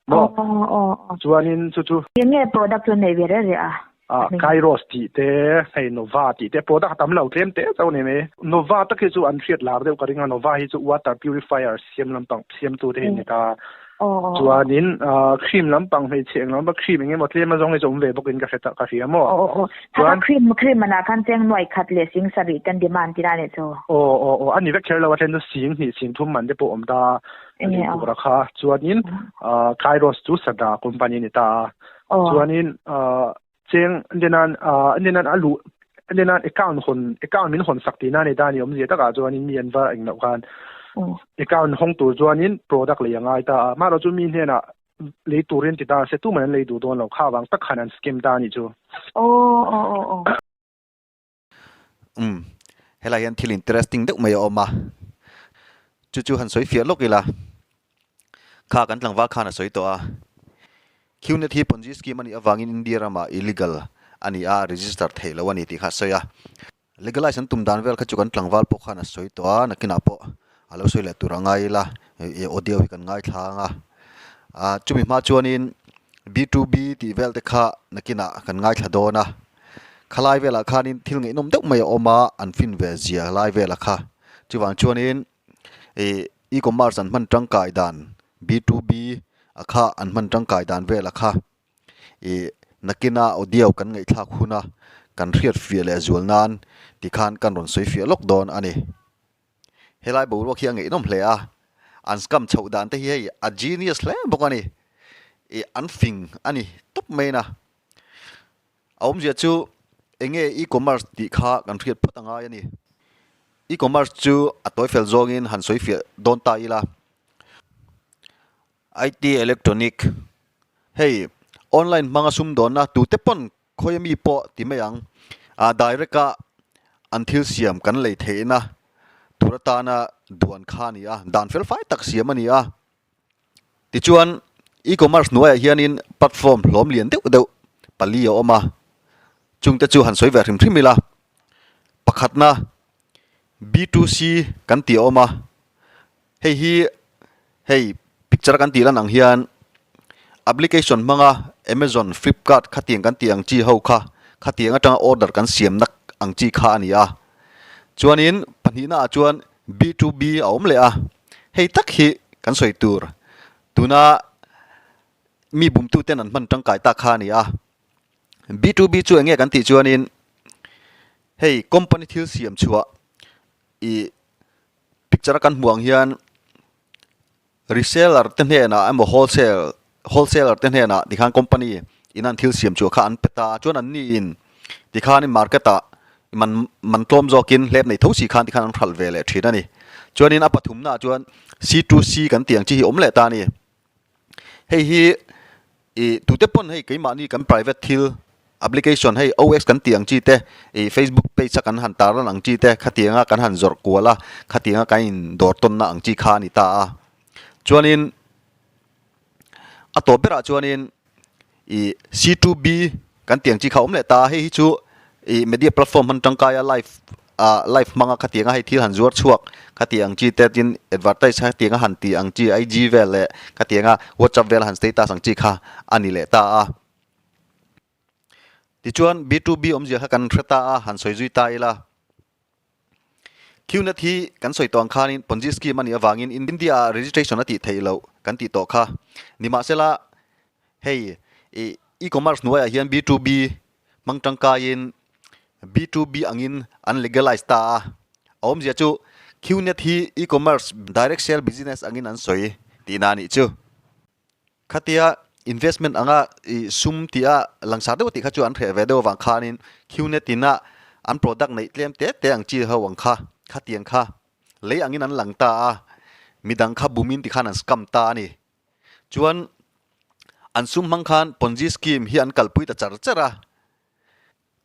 Maw? Aw, aw, aw. Chuanin chu chu. Eng nge product chu nei ve reh reh a? Ah, Kairos tih te, hei Nova tih te, product a tam lo tlem te chauh a ni mai. Nova tak hi chu an hriat lar deuh ka ring a, Nova hi chu water purifier siam lampang siamtu te hi an ni ta. Chuanin cream lampang hmeichhe eng lampang cream eng emaw tlem azawng hi chu awm ve bawkin ka hre ta ka hria maw. Aw aw aw. Chuan cream cream manah khan cheng nuai khat leh sing sarih ten demand tih na nih chu. Aw aw aw a ni vek kher lo a then chu sing hnih sing thum man te pawh awm ta. Enge a tur kha chuanin Kairos chu Sada company ni ta a chuanin cheng denan denan a lu denan account hon account min hon sak tihna ni ta ni awmzia takah chuanin mi an va eng loh khan account hawng tur chuanin product lei a ngai ta a mahlo chu mi hnenah lei turin ti ta se tuman an lei duh dawn lo kha vang tak khan an scam ta a nih chu. Umm, helai hian thil interesting deuh mai a awm a, chu chu han sawi fiah lawk ila, kha kan tlangval khan a sawi tawh a, QNet hi Ponzi scheme a nih avangin India ramah illegal a ni a, register theih loh a ni tih kha a sawi a, legalize an tum dan vel kha chu kan tlangval pawh khan a sawi tawh a, nakinah pawh a lo sawi leh tur a ngai ila, audio hi kan ngaithla ang a, ah chumi hma chuanin B to B tih vel te kha nakinah kan ngaithla dawn a. Khalai velah khanin thil ngaihnawm deuh mai a awm a, an fin ve zia lai velah kha. Chuvang chuanin ih e-commerce an hman tangkai dan B to B a kha an hman tangkai dan velah kha ih nakina audio kan ngaihthlak huna kan hriat fiah leh zual nan tikhan kan rawn sawi fiah lawk dawn a ni. Helai boruak hi a ngaihnawm hle a, an scam chhoh dan te hi hei a genius hle bawk a ni. Ih an fing a ni tawp mai na. A awmzia chu enge e-commerce tih kha kan hriat phawt a ngai a ni. E-commerce chu a tawi fel zawngin han sawi fiah dawn ta ila. IT Electronic, Hei online hmanga sumdawnna tute pawn khawi ami pawh ti mai ang. Ah direct a an thil siam kan lei theihna tur atana duan kha a ni a, dan fel fai tak siam a ni a. Tichuan. E-commerce hnuaiah hianin platform hlawm lian deuh deuh pali a awm a, chungte chu han sawi ve hrim hrim ila. Pakhatna B2C kan tih a awm a, hei hi hei picture a kan tih lan ang hian application hmanga Amazon, Flipkart khatiang kan tih ang chi ho kha khatiang atanga order kan siamna ang chi kha a ni a. Chuanin pahnihna ah chuan B2B a awm leh a, hei tak hi kan sawi tur tuna mi bumtu ten an hman tangkai tak kha a ni a. B2B chu eng nge kan tih chuanin hei company thil siam chhuah ih picture a kan hmuh ang hian reseller te hnenah emaw wholesale wholesaler te hnenah tikhan company in an thil siam chhuah kha an pe ta a chuan an ni in tikhanin market ah man man tlawm zawkin hlep nei tho si khan tikhan an hralh ve leh thin a ni. Chuanin a pathumna ah chuan C2C kan tih ang chi hi awm leh ta a ni. Hei hi ih tute pawn hei keimahni kan private thil application hei OS kan tih ang chi te ih Facebook page a kan han tar lan ang chi te khatianga kan han zawrh kual a khatianga kan in dawr tawnna ang chi kha a ni ta a. Chuanin a tawp berah chuanin ih C2B kan tih ang chi kha a awm leh ta a, hei hi chu ih media platform hman tangkaia live ah live hmanga khatianga hei thil han zuar chhuak khati ang chi te tin advertise khatianga han tih ang chi IG vel leh khatianga WhatsApp vel han status ang chi kha a ni leh ta a. Tichuan B2B awmzia kha kan hre ta a, han sawi zui ta ila. Qnet hi kan sawi tawh ang khanin Ponzi scheme a nih avangin India ah registration a tih theih loh kan tih tawh kha. Nimahsela hei ih e-commerce hnuaiah hian B2B hmang tangkaiin B2B angin an legalize ta a. A awmzia chu Qnet hi e-commerce direct sale business angin an sawi tihna a nih chu. Khatia investment anga ih sum tia langsar deuh tih kha chu an hreh ve deuh avang khanin Qnet ina an product neih tlem te te ang chi ho ang kha khatiang kha lei angin an lang ta a, midang kha bumin tikhan an scam ta a ni. Chuan an sum hmang khan Ponzi scheme hi an kalpui ta char char a.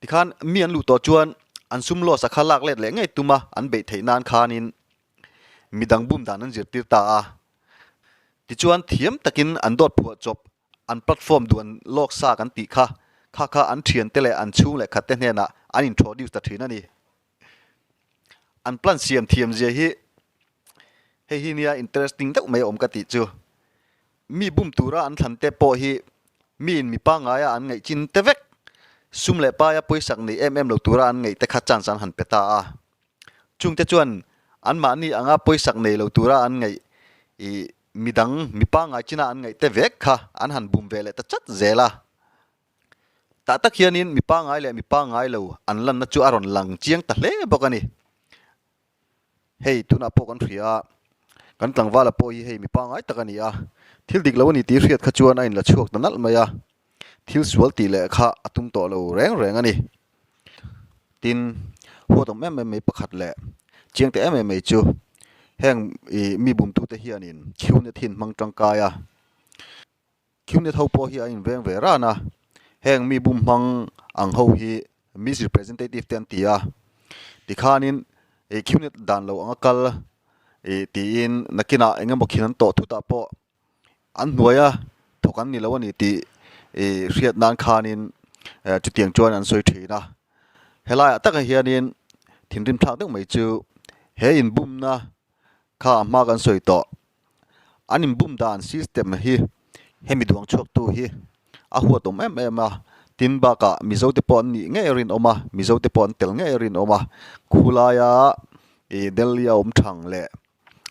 Tikhan mi an luh tawh chuan an sum loss a kha lak let leh ngei tum a, an beih theih nan khanin midang bum dan an zirtir ta a. Tichuan thiam takin an dawt phuah chawp an platform duan lawk sa kan tih kha, kha kha an thiante leh an chhung leh khatte hnenah an introduce ta thin a ni. An plan siam thiam zia hi hei hi nia interesting deuh mai a awm ka tih chu. Mi bum tura an thlan te pawh hi mi in mi pangaia an ngaih chin te vek, sum leh paia pawisak nei em em lo tura an ngaih te kha chance an han pe ta a. Chungte chuan anmahni anga pawisak nei lo tura an ngaih ih midang mi pangai china an ngaih te vek kha an han bum ve leh ta chat zel a. Tah tak hianin mi pangai leh mi pangai lo an lanna chu a rawn lang chiang ta hle bawk a ni. Hei tunah pawh kan hria a, kan tlangvala pawh hi hei mi pangai tak a ni a, thil dik lo a ni tih hriat kha chuan a inla chhuak ta nalh mai a, thil sual tih leh kha a tum tawh lo reng reng a ni. Tin, huat awm em em mai pakhat leh chiang teh em em mai chu heng ih mi bumtute hianin khiu na thin hmang tangkai a, Qnet ho pawh hi a inveng ve ran a, heng mi bum hmang ang ho hi misrepresentative te an ti a, tikhanin ih Qnet dan lo anga kal ih tiin nakinah eng emaw khin an tawh thutah pawh an hnuaia thawk an ni lo a ni tih ih hriat nan khanin chutiang chuan an sawi thin a. Helaiah takah hianin thinrim thlak deuh mai chu he inbumna kha a hma kan sawi tawh. An inbum dan system hi hemi duang chhuaktu hi a huat awm em em a, tin bakah Mizo te pawh an nih ngei a rinawm a, Mizo te pawh an tel ngei a rinawm a, khulaia ih Delhi a awm thang leh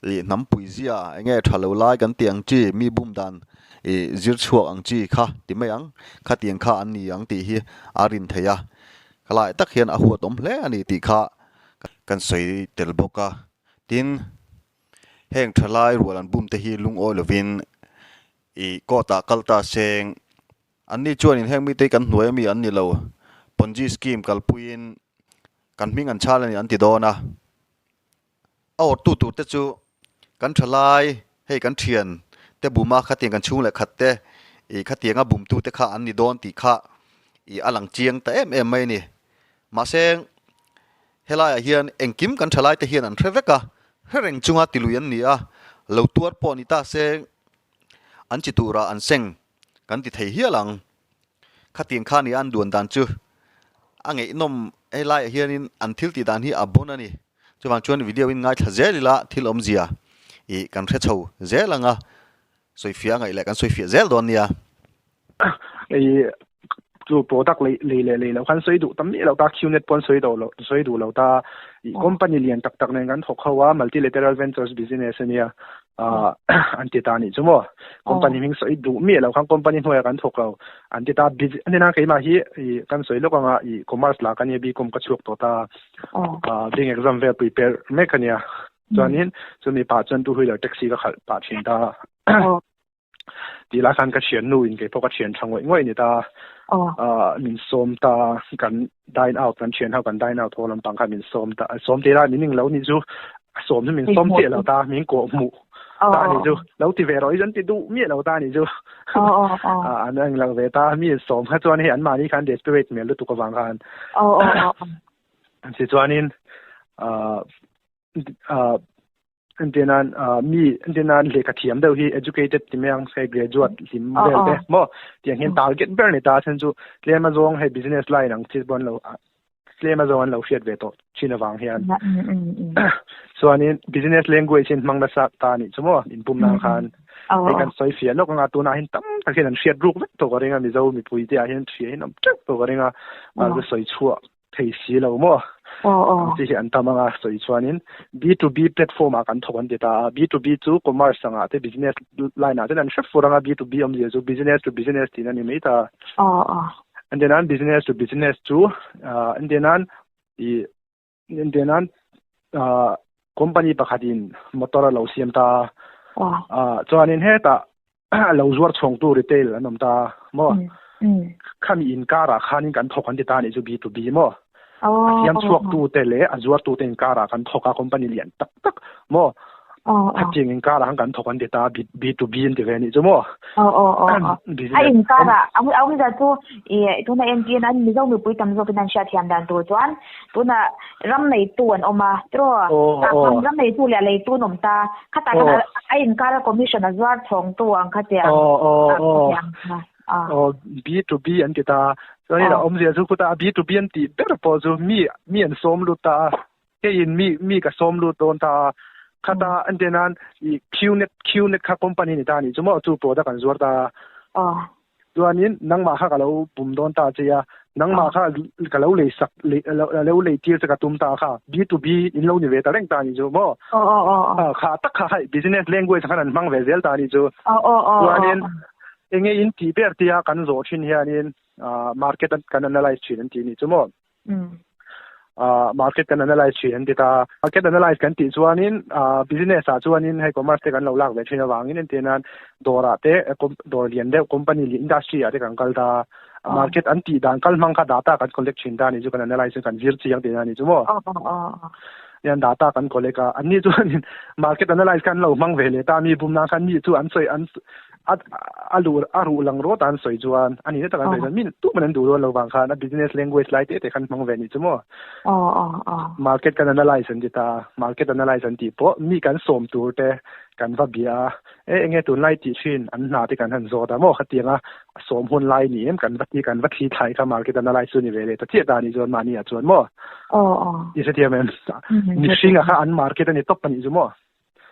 ih hnampui zia eng nge tha lo lai kan tih ang chi mi bum dan ih zir chhuak ang chi kha ti mai ang, khatiang kha an ni ang tih hi a rin theih a, khalai tak hian a huat awm hle a ni tih kha kan sawi tel bawk a, tin. Heng thalai rual an bum te hi lungawi lovin ih court ah kal ta seng. Anni chuanin heng mite hi kan hnuai ami an ni lo, Ponzi scheme kalpuiin kan hming an chhal a ni an ti dawn a. A awrtu tur te chu kan thalai hei kan thian te bum a khatiang kan chhung leh khat te ih khatianga bumtu te kha an ni dawn tih kha ih a lang chiang ta em em mai a ni. Mahse Helaiah hian engkim kan thalaite hian an hre vek a, hre reng chunga tilui an ni a, lo tuar pawh ni ta se. An chi turah an seng kan ti thei hial ang. Khatiang kha nia an duan dan chu a ngaihnawm hei laiah hianin an thil tih dan hi a bon a ni. Chuvang chuan video in ngaithla zel ila thil awmzia ih kan hre chho zel ang a, sawifiah a ngaih leh kan sawifiah zel dawn nia. Ih chu product lei lei leh lei loh khan sawi duh tam miah loh ta Qnet pawn sawi duh loh sawi duh lo ta ih company lian tak tak nen kan thawk ho a multilateral ventures business ania ah an ti ta nih chu maw company hming sawi duh miah loh khan company hnuaiah kan thawk lo an ti ta ani na keimah hi ih kan sawi lawk anga ih commerce lah ka nia BCom ka chhuak tawh ta ah bank exam vel prepare mek ania chuanin chumi pah chuan two wheeler taxi ka khalh pah thin ta. Tih lai khan ka thian nu in keipawh ka thian tha ngawih ngawih a ni ta. Aah min sawm ta kan dine out kan thian ho kan dine out haw lampang khan min sawm ta sawm tih lai min ning lo nih chu a sawm chu min sawm chiah lo ta min kawh hmuh ta a nih chu lo ti ve rawh i chuan ti duh miah lo ta a nih chu aah an eng lo ve ta mi sawm kha chuan hei anmahni khan desperate hmel lutuk avang khan tichuanin aah aah Entirnan mi entirnan lehkha thiam deuh hi educated ti mai ang hei graduate hlim vel te maw tiang hian target ber ni ta a then chu tlem a zawng hei business line ang chi pawn lo tlem a zawng an lo hriat ve tawh thin avang hian chuanin business language in hmang nasa ta anih chu maw inpum nan khan hei kan sawi fiah lawk anga tunah hian tam tak hian an hriat ruk vek tawh ka ring a Mizo mipui te ah hian hria in awm teuh tawh ka ring a mahse sawi chhuah thei si lo maw? Ang chi hi an tam anga sawi chuanin B2B platform ah kan thawk an ti ta a, B2B chu commerce angah te business line ah ten an hre fur anga B2B awmzia chu business to business tihna a ni mai ta. Entir nan business to business chu entir nan ih entir nan company pakhatin motor a lo siam ta a, chuanin hetah a lo zuar chhawngtu retail an awm ta maw khami inkarah khanin kan thawk an ti ta anih chu B2B maw a siam chhuaktu te leh a zuartu te inkarah kan thawk a company lian tak tak maw khatiang inkarah khan kan thawk an ti ta B2B an ti ve anih chu maw a inkarah a awmzia chu tuna entir nan Mizo mipui tam zawkin an hriatthiam dan tur chuan Tunah ram neitu an awm a, tiraw? Tah khan ram neitu leh a leitu an awm ta. Khatah khan a inkar a commission a zuar chhawngtu ang kha che ang. Khatiang kha. Aw, B to B an ti ta. Chuanin a awmzia chu khutah B to B an tih ber pawh chu mi mi an sawm lut ta a. Keiin mi mi ka sawm lut dawn ta a. Khata an tih nan i Qnet Qnet kha company ni ta a nih chu maw chu product an zuar ta a. Chuanin nangmah kha ka lo bum dawn ta che a, nangmah kha ka lo lei sak lo lei tir che ka tum ta kha, B to B in lo ni ve ta reng ta a nih chu maw? Kha tak kha hei business language khan an hmang ve zel ta a nih chu. Chuanin enge in tih ber tia kan zawh thin hianin market kan analyse thin an tih a nih chu maw? Market kan analyze thin an ti ta. Market analyze kan tih chuanin business ah chuanin hei commerce te kan lo lak ve thin avangin entir nan dawrah te dawr lian deuh company lian industry ah te kan kal ta. Market an tih dan kal hmang kha data kan collect thin ta a nih chu kan analyze kan zir chiang tihna a nih chu maw. Hian data kan collect a, anni chuanin market analyze kha an lo hmang ve leh ta a mi bum nan khan mi chu an sawi an a a luh a ruh lang rawt a an sawi chuan a nihna tak an sawi chuan mi tu man an duh dawn lo vang khan a business language lai te te khan hmang ve nih chu maw market kan analyze an ti ta market analyze an tih pawh mi kan sawm tur te kan va bia a e enge tunlai tih thin an hna te kan han zawt a maw khatiang a sawm hun lai ni em kan va ti kan va thli thlai kha market analyze chu ni ve leh ta chiah ta nih chuan mahni ah chuan maw i hrethiam em mihring a kha an market a ni tawp a nih chu maw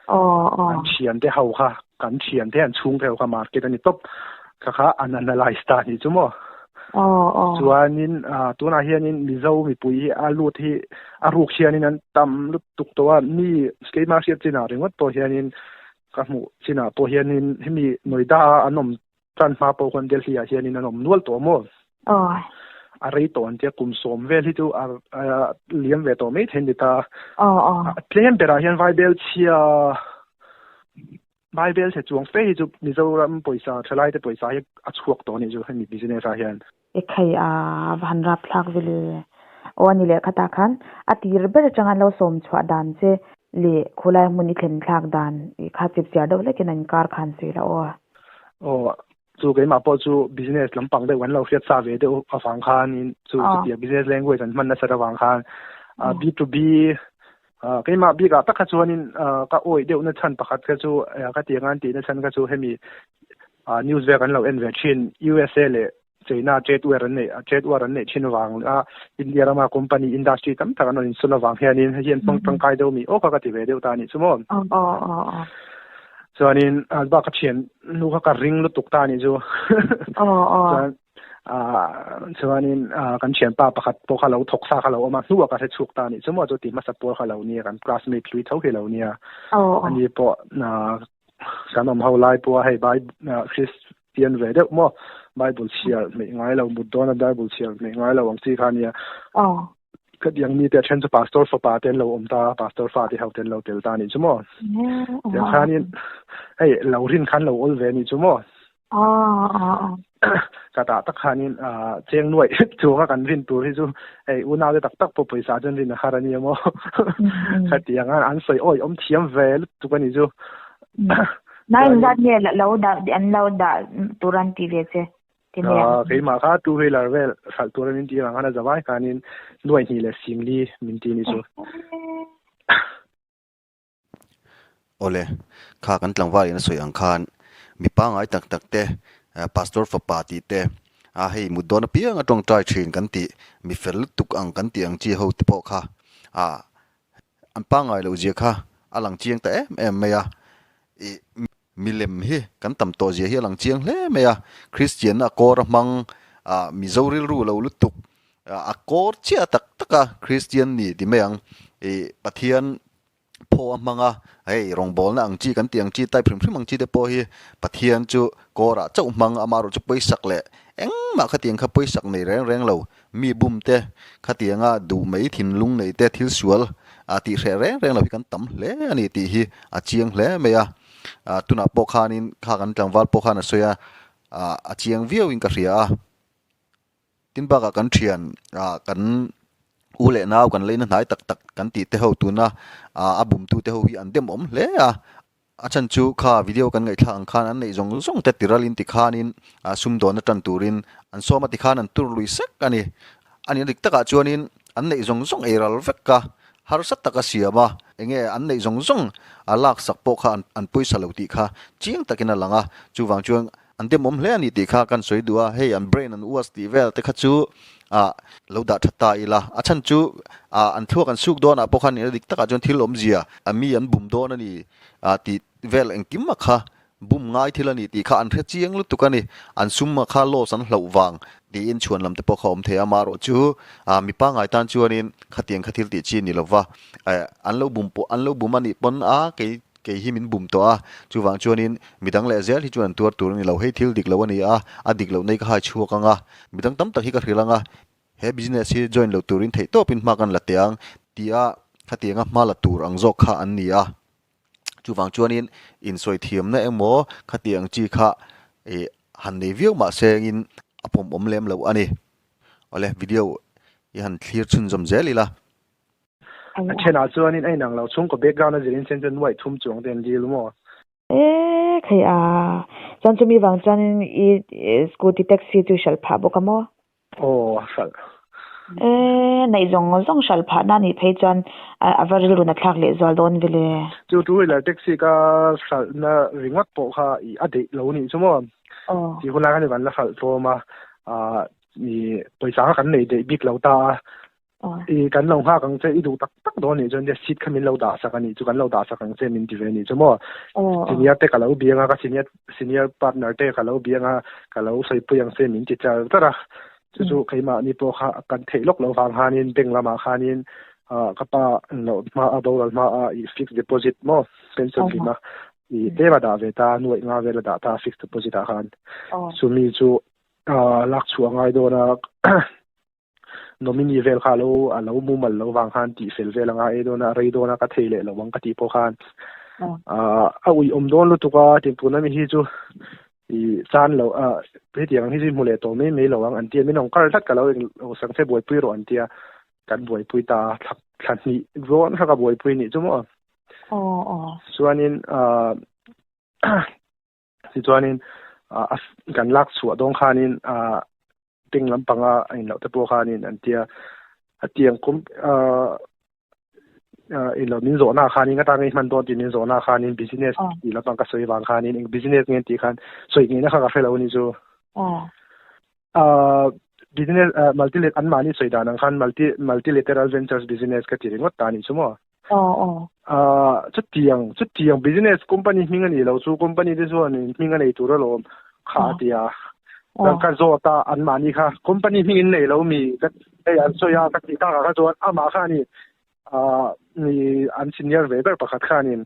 An thian te ho kha, kan thian te an chhung te ho kha market a ni tawp. Kha kha an analyse ta a nih chu maw. Chuanin tunah hianin Mizo mipui hi a lut hi a ruk hianin an tam lutuk tawh a, mi keimah hriat chinah ringawt pawh hianin ka hmuh chinah pawh hianin hemi Noida a an awm Tan hma pawh khuan Delhi ah hianin an awm nual tawh maw? A rei tawh an tia kum sawm vel hi chu a liam ve tawh mai thei a ni ta. A tlem berah hian Vaibel chhia Vaibel chhe chuang fe hi chu Mizoram pawisa thalai te pawisa hi a chhuak tawh a nih chu hemi business ah hian. Ekhai a va han rap thlak ve le. Aw a ni leh khatah khan a tir ber atanga an lo sawm chhuah dan che leh khawlai hmun i thlen thlak dan kha chip chiar deuh hlekin an inkar khan sawi la aw. Aw chu keimah pawh chu business lampang deuh kan lo hriat sa ve deuh avang khanin chu chutia business language an hman nasat avang khan B2B keimah bikah tak kha chuanin ka awih deuhna chhan pakhat kha chu ka ti anga an tihna chhan kha chu hemi. News vel kan lo en ve thin USA leh China trade war an neih trade war an neih thin avang a India rama company industry tam tak an rawn insawn avang hianin hei hi an hmang tangkai deuh mi aw kha ka ti ve deuh ta a nih chu maw. Chuanin bak ka thian nu kha ka ring lutuk ta a nih chu. Chuan chuanin kan thianpa pakhat pawh kha lo thawk sa kha lo awm a hnuah ka hre chhuak ta a nih chu maw chu ti hmasa pawl kha lo nia kan classmate hlui tho hi lo nia. Ani pawh Kan awm ho lai pawha hei Kristian ve deuh maw Bible chhiar hmeih ngai lo mut dawna Bible chhiar hmeih ngai lo ang chi kha nia. Khatiang mi te a then chu pastor fapa te an lo awm ta pastor fa te ho te an lo tel ta anih chu maw. Tiang khanin hei lo rin khan lo awl ve anih chu maw. Ka tah tak khanin cheng nuaih chunga kan rin tur hi chu hei unau te tak tak pawh pawisa chuan rin a har a nia maw. Khatiang a an sawi awi awm thiam ve lutuk a ni chu. Nai zat nge lo dah an lo dah tur an ti ve che. Keimah kha two wheeler vel hralh tur an inti avang khan a zavai khanin nuaih hnih leh singli min ti ni chu. Awle, kha kan tlangval in a sawi ang khan mi pangngai tak tak te, Pastor fapa tih te, a hei mut dawn apiang a tawngtai thin kan tih, mi fel lutuk ang kan tih ang chi ho te pawh kha a an pangngai loh zia kha a lang chiang ta em em mai a. Ih, milem hi kan tam tawh zia hi a lang chiang hle mai a, Kristianna a kawr a hmang, a Mizo rilru lo lutuk, a kawr chiah tak tak a Kristian ni ti mai ang, ih Pathian phaw a hmang a, hei rawngbawlna ang chi kan tih ang chi type hrim hrim ang chi te pawh hi Pathian chu kawrah chauh hmang amaherawh chu pawisak leh engmah khatiang kha pawisak nei reng reng lo mi bum te khatianga duh mai thinlung nei te thil sual a tih hreh reng reng lo hi kan tam hle a ni tih hi a chiang hle mai a, tunah pawh khanin kha kan tlangval pawh khan a sawi a, a chiang viauin ka hria a. Tin bakah kan thian ah kan u leh nau kan leina hnai tak tak kan tih te ho tuna ah a bumtu te ho hi an dem awm hle a, a chhan chu kha video kan ngaihthlak ang khan an neih zawng zawng te tiralin tikhanin ah sumdawn atan turin an sawm a tikhan an tur lui sek a ni. A nih dik takah chuanin an neih zawng zawng ei ral vek a, harsa taka siam a, enge an neih zawng zawng a laksak pawh kha an pawisa lo tih kha chiang takin a lang a, chuvang chuan An demawm hle a ni tih kha kan sawi duh a, hei an brain an uas tih vel te kha chu ah lo dah tha ta ila. A chhan chu ah an thluak an suk dawnah pawh khan ina dik takah chuan thil awmzia a mi an bum dawn a ni ah tih vel engkim a kha bum ngai thil a ni tih kha an hre chiang lutuk a ni. An sum a kha loss an hlauh vang tiin chhuan lam te pawh kha awm thei a, amaherawh chu ah mi pangngai tan chuanin khatiang kha thil tih chi a ni lova, eh an lo bum pawh an lo bum a nih pawn a kei Kei hi min bum tawh a, chuvang chuanin midang leh zel hi chuan an tuar tur a ni lo. Hei thil dik lo a ni a, a dik loh nei ka hai chhuak ang a, midang tam tak hi ka hrilh ang a, he business hi join lo turin theih tawpin hma kan la teh ang tia khatianga hma la tur ang zawk kha an ni a. Chuvang chuanin insawi thiamna emaw khatiang chi kha ih han nei viau mah sengin a pawmawm lem loh a ni. Awle, video i han thlir chhunzawm zel ila. A thenah chuanin a inang lo chhungkaw background a zirin sen chuan nuaih thum chuang te an dil maw? E khai a, chuan chumi vang chuanin i scooty taxi chu i hralh phah bawk a maw? Aw, a hralh. E, neih zawng zawng hralh phah na nih phei chuan a va rilru na thlak leh zual dawn vele. Chu two wheeler taxi ka hralh na ringawt pawh kha i a deih lo nih chu maw? Aw. Tih hunlai khan i van la hralh tlawm a, i pawisa kha kan nei deih bik lo ta a. I kan lo nghak ang che, i duh tak tak dawn nih chuan seat kha min lo dah sak a nih chu, kan lo dah sak ang che min ti ve nih chu maw. Senior te ka lo biang a, ka senior senior partner te ka lo biang a, ka lo sawipui ang che min ti char char a. Chu chu keimahni pawh kha kan theih lawk lo vang khanin bank lamah khanin ka pa loh hma a boral hma a i fixed deposit maw pension hlima i tlem a dah ve ta, nuaih nga vel a dah ta fixed deposit ah khan. Chumi chu lak chhuah a ngai dawn a. Nominee vel kha alo a lo mumal lo vang khan tih fel vel anga ei dawn a rei dawn a ka thei leh lo ang ka tih pawh khan a ui awm dawn lutuk a tin tuna mi hi chu i chan lo a hetiang hi chu hmu leh tawh mai mai lo ang an tia min awng kar tlat ka lo eng lo sang che buaipui rawh an tia kan buaipui ta thla thla hnih zawn kha ka buaipui nih chu maw chuanin tichuanin a kan lak chhuah dawn khanin peng lampanga a inloh te pawh khanin an tia a tiang kum. Ilo min zawhna khanin ka ta ngei hman dawn tih min zawhna khanin business tih lampang ka sawi vang khanin eng business nge tih khan sawi ngeina kha ka hre lo a ni chu. Business multi an mahni sawi dan ang khan multi multilateral ventures business ka ti ringawt ta a nih chu maw. Chutiang chutiang business company hming a nih lo chu company te chuan hming a nei tur alawm kha a ti a. Ka zawt a an mahni kha company hming in nei lo mi ka hei an sawi a ka tih takah kha chuan amah kha a ni mi an senior ve ber pakhat khanin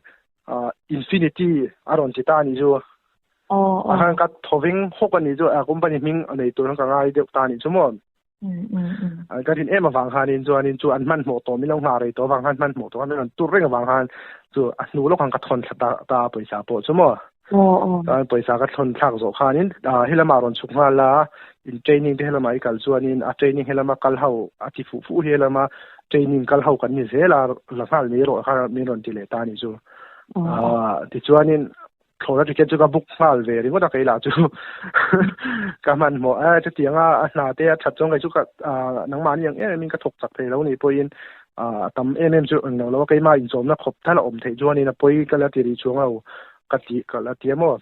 infinity a rawn ti ta a nih chu. A khan ka thawveng hawk a nih chu a company hming a nei tur khan ka ngai deuh ta a nih chu maw. Ka rin em avang khanin chuanin chu an hmanhmawh tawh min lo nghah rei tawh avang khan hmanhmawh tawh khan min rawn tur reng avang khan chu a hnu lawk khan ka thawn thla ta ta a pawisa pawh chu maw. Chuan pawisa ka thawn thlak zawh khanin helama rawn chhuk nghal a in training te helama i kal chuanin a training helama kal ho a ti fuh fuh hi helama training kal ho kan ni zel a la nghal mai erawh kha min rawn ti leh ta a nih chu. Tichuanin thlawhna ticket chu ka book nghal ve ringawt a kei lah chu ka hmanhmawh a chutiang a a hna te a that chuan kei chu ka nangmahni ang em em in ka thawk chak thei lo nih pawhin a tam em em chu englo lo a keimah inchawmna khawp thal a awm theih chuanin a pawi ka la ti rih chuang lo ka ti ka la ti a maw.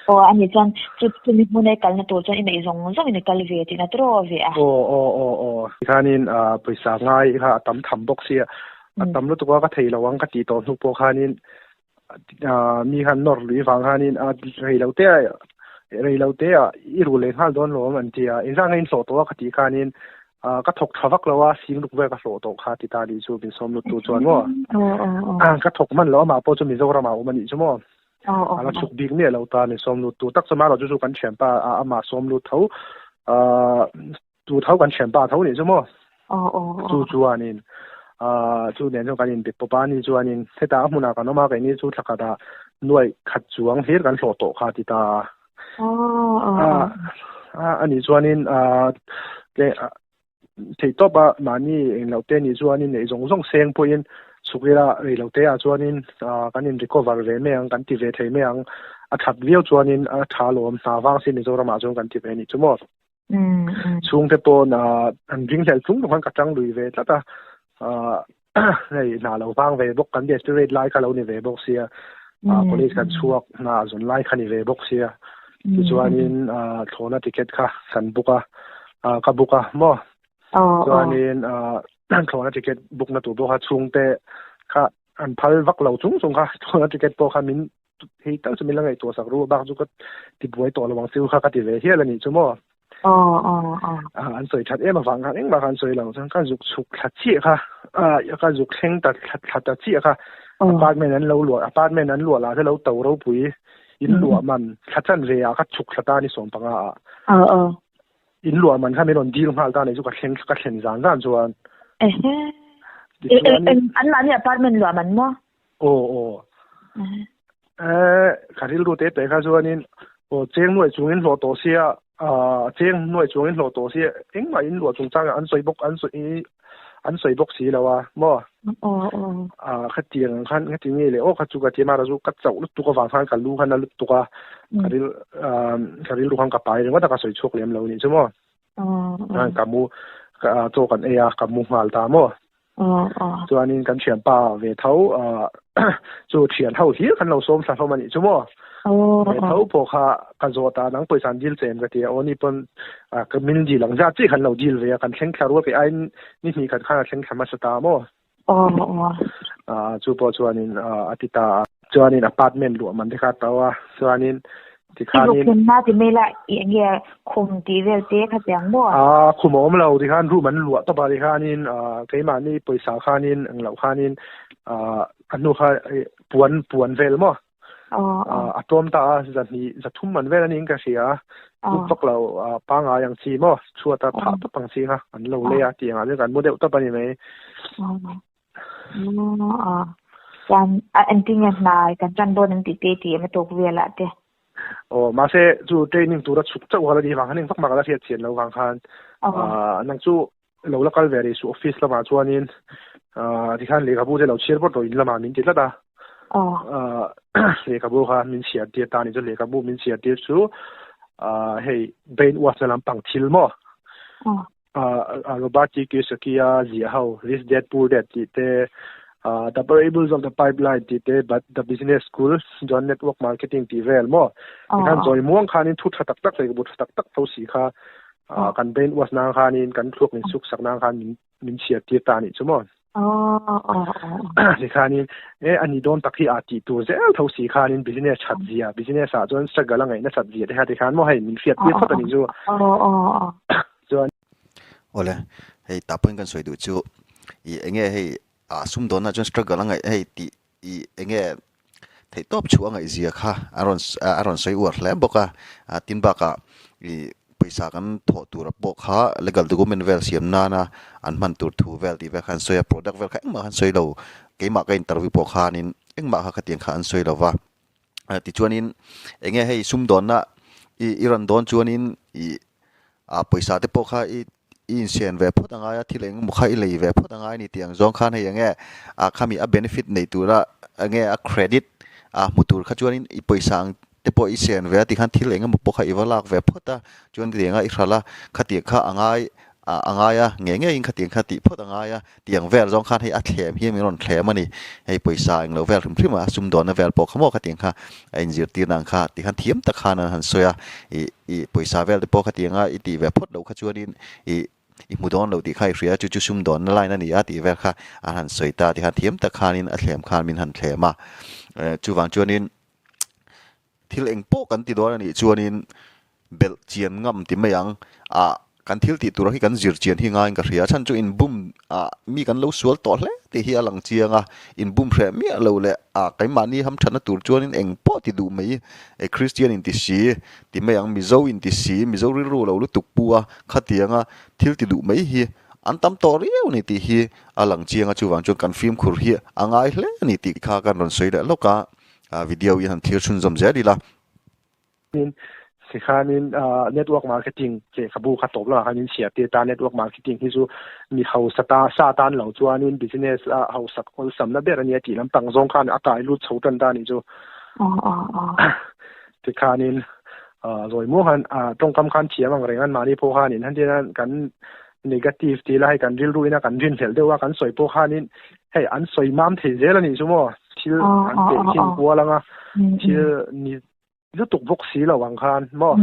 Aw a nih chuan chu chumi hmuna i kalna tur chuan i neih zawng zawng in i kal ve tihna tawh ve a. Aw aw aw aw tikhanin pawisa ngai kha a tam tham bawk sia a tam lutuk a ka thei lo ang ka tih tawh hnu pawh khanin mi khan nawr lui vang khanin a rei lo te a rei lo te a i ru leh nghal dawn lawm an ti a engzah nge in hlawh tawh a ka tih khanin ka thawk tha vak lo a sing luk vel ka hlawh tawh kha ti ta nih chu min sawm lut tu chuan maw ka thawk hman lo amah pawh chu Mizoram ah a awm a nih chu maw a la chhuk bik miah lo ta min sawm lut tu tak chu marawh chu chu kan thianpa amah sawm lut tho Tu tho kan thianpa tho nih chu maw? Chu chuanin chu nen chuan kan inbe pawp a, ani chuanin hetah a hmunah kan awm a, keini chu thla khatah nuaih khat chuang hlir kan hlawh tawh kha a ti ta a. Ani chuanin theihtawp a mahni engloh te nih chuanin neih zawng zawng seng pawhin chhuk ila reilote ah chuanin kan in recover ve mai ang, kan ti ve thei mai ang, a that viau chuanin a tha alawm, hna vang si Mizoramah chuan kan ti ve nih chu maw? Chhungte pawn an ring hlel chung khan ka tang lui ve tlat a, hei hna lo vang ve bawk kan desperate lai kha lo ni ve bawk sia, college kan chhuak hna zawn lai kha ni ve bawk sia, tichuanin thlawhna ticket kha kan book a, ka book a maw, chuanin thlawhna ticket book na tur pawh kha chhungte kha an phal vak lo chung chung kha thlawhna ticket pawh kha min Hei tal chu min la ngaihtuah sak ru bak chu ka ti buai tawh lo ang chu kha ka ti ve hial a nih chu maw. An sawi that em avang khan engmah kha an sawi lo chuan ka zuk chhuk thla chiah kha ka zuk thleng ta thla thla ta chiah kha apartment an lo luah apartment an luah lah te lo to ropui in luah man thla chan ve ah ka chhuk thla ta ni 15 ah in luah man kha min rawn dil nghal ta ni chu ka thleng ka thlen zan zan chuan an mahni apartment luah man maw Aw aw. Eh, ka rilru te te kha chuanin aw cheng nuai chungin hlawh tawh sia, ah cheng nuai chungin hlawh tawh sia engmah in luah chungchangah an sawi bawk an sawi an sawi bawk si lo a maw? Aw aw. Ah khatiang ang khan ngati nge le aw kha chu ka ti a mara chu ka chauh lutuk avang khan ka lu khan a lutuk a, ka ril ah ka rilru khan ka pai ringawt a ka sawi chhuak lem lo nih chu maw? Aw aw. Ka mu chaw kan ei a ka mu nghal ta maw? Chuanin kan thianpa ve tho chu thian ho hlir kan lo sawm thla hlawm a nih chu maw. Ve tho pawh kha ka zawt a nang pawisa an dil che em ka ti a aw ni pawn ka min dil ang zat chiah khan lo dil ve a kan thleng thla rual kei aiin ni hnih khat khan a thleng thla hmasa ta maw. Chu pawh chuanin a ti ta a. Chuanin apartment luah man te kha a to a chuanin Tikhanin. I thlenna ti mai la i eng nge khum tih vel te kha chiang maw? Aa khum a awm lo tikhan room an luah tawp a tikhanin aa keimahni pawisa khanin eng loh khanin aa a hnu kha puan puan vel maw? Aa a tlawm ta a zahnih zathum man vel a niin ka hria a lut vak lo aa pangai ang chi maw chhuat a phah tawp ang chi kha an lo lei a tiang ah chuan kan mu deuh tawp a ni mai. Chuan a engtin nge hna kan tan dawn ang tih te tih em a tawk velah te. Aw mahse chu training tura chhuk chauh kha la ni vang khan engvak mah ka la hriat chian lo vang khan nang chu lo la kal ve rih suh office lamah chuanin tikhan lehkhabu te lo chhiar phawt rawh in lamah min ti tlat a. Lehkhabu kha min chhiar tir ta a ni chu lehkhabu min chhiar tir chu hei brain wash na lampang thil maw. Robert T. Kiyosaki-a ziah ho Rich Dad Poor Dad tih te, The Parables of the Pipeline tih te, but The Business School, chuan Network Marketing tih vel maw? Tikhan zawi muang khanin thu tha tak tak leh bu tha tak tak tho si kha kan brain wash nan khanin kan thluak min suk sak nan khan min min chhiar tir ta anih chu maw? Tikhanin e ani dawn tak hi a tih tur zel tho si khanin business that zia, business ah chuan struggle a ngaihna that zia te kha tikhan maw hei min hriat tir phawt anih chu. Chuan. Awle, hei tah pawhin kan sawi duh chu ih enge hei ah sumdawnna chuan struggle a ngaih hei tih ih enge theihtawp chhuah a ngaih zia kha a rawn a rawn sawi uar hle bawk a, ah tin bakah ih pawisa kan thawh tura pawh kha legal document vel siam nana an hman tur thu vel tih vel kha an sawi a, product vel kha engmah kha an sawi lo, keimah ka interview pawh khanin engmah kha khatiang kha an sawi lo va, tichuanin enge hei sumdawnna ih i rawn dawn chuanin ih ah pawisa te pawh kha i i insian ve phawt a ngai a, thil eng emaw kha i lei ve phawt a ngai a ni tih ang zawng khan hei enge ah khami a benefit nei tura enge a credit ah hmu tur kha chuanin i pawisa ang te pawh i sian ve a tikhan thil eng emaw pawh kha i va lak ve phawt a, chuan tiang a i hralh a, khatiang kha a ngai ah a ngai a, ngei ngeiin khatiang kha tih phawt a ngai a tih ang vel zawng khan hei a thlem hi min rawn thlem a ni, hei pawisa englo vel hrim hrim a sumdawnna vel pawh kha maw khatiang kha a inzirtirna ang kha tikhan thiam tak khan an han sawi a, ih ih pawisa vel te pawh khatiang a i tih ve phawt loh kha chuanin ih i hmu dawn lo tih kha i hria a chu chu sumdawnna line a ni a tih vel kha an han sawi ta tikhan thiam tak khanin a thlem khan min han thlem a, chuvang chuanin Thil eng pawh kan ti dawn a nih chuanin belh chian ngam ti mai ang. Ah, kan thil tih tur hi kan zir chian hi ngaiin ka hria. A chhan chu inbum ah mi kan lo sual tawh hle tih hi a lang chiang a. Inbum hreh miah lo leh ah keimahni hamthatna tur chuanin eng pawh ti duh mai. E Kristian inti si ti mai ang, Mizo inti si, Mizo rilru lo lutuk pu a khatianga thil ti duh mai hi an tam tawh riau a ni tih hi a lang chiang a. Chuvang chuan kan fimkhur hi a ngai hle a ni tih kha kan rawn sawi leh lawk a. Video hi han thlir chhunzawm zel ila. Tin, tikhanin network marketing lehkhabu kha tawp lamah khan in chhiar tir ta, network marketing hi chu mi hausa ta sa tan lo chuanin business a hausak awlsamna ber a nia tih lampang zawng khan a kai lut chho tan ta a nih chu. Tikhanin zawi muang khan tawngkam khan thiam ang reng an mahni pawh khanin han tina kan negative tih la hei kan rilru ina kan rinhlelh deuh a kan sawi pawh khanin hei an sawi mam thei zel a nih chu maw thil an teh khin kual anga thil ni lutuk bawk si lo ang khan maw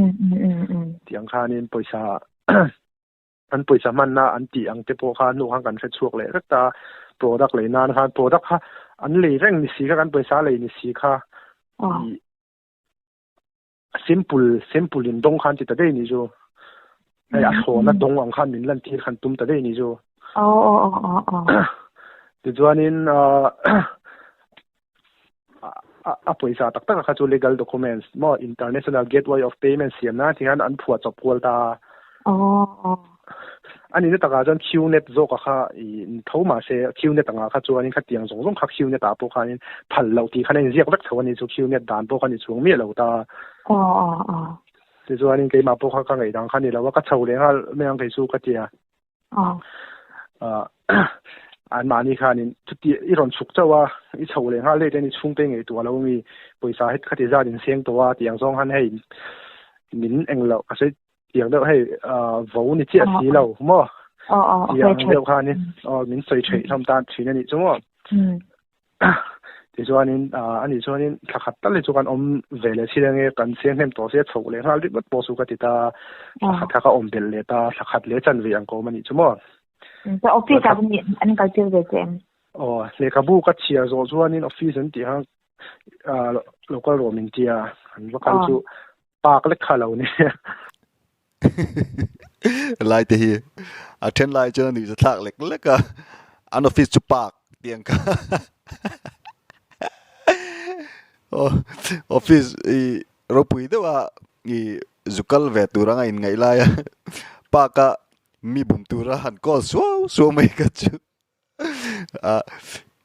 tih ang khanin pawisa an pawisa hmanna an tih ang te pawh kha hnu khan kan hre chhuak leh vek ta product lei nan khan product kha an lei reng ni si kha kan pawisa lei ni si kha Simple simple in dawng khan ti ta daih ni chu. Hei a thlawna dawng ang khan min lan tir khan tum ta daih ni chu. Tichuanin a pawisa tak tak kha chu legal documents maw international gateway of payment siam nan ti khan an phuah chawp kual ta a. A nihna takah chuan QNet zawka kha i tho mahse QNet angah kha chuanin khatiang zawng zawng kha QNet ah pawh khanin phal loh tih khan a inziak vek tho a ni chu QNet dan pawh kha ni chuang miah lo ta. Tichuanin keimah pawh kha ka ngaihdang kha ni lo a, ka chho leh nghal mai ang kei chu ka ti a. Anmahni khanin chuti i rawn chhuk chauh a, i chho leh nghal daih te ni chhungte ngaihtuah lo mi pawisa het khati zat in seng tawh a tih ang zawng khan hei min englo a sawi Tiang deuh hei vo ni chiah si lo maw? Tiang deuh khanin min sawi theih hlawm tan thin a nih chu maw? Tichuanin a nih chuanin thla khat tal hi chu kan awm ve leh thil ange kan siam hnem tawh sia chho leh nghal ringawt pawh chu ka ti ta. Thla khat kha ka awm belh leh ta, thla khat leh chanve ang ka awm a nih chu maw? Ka office ah an kal tir ve che em? Aw, lehkhabu ka chhiar zawh chuanin office an tih khan local rawh min tia, an va kal chu Park lek kha lo ni. Lai te hi a then lai chuan a nuih za thlak lek lek a, an office chu park tih ang kha. Office i ropui deuh a i zu kal ve tur anga inngaih lai a park a mi bum tura han call suau suau mai kha chu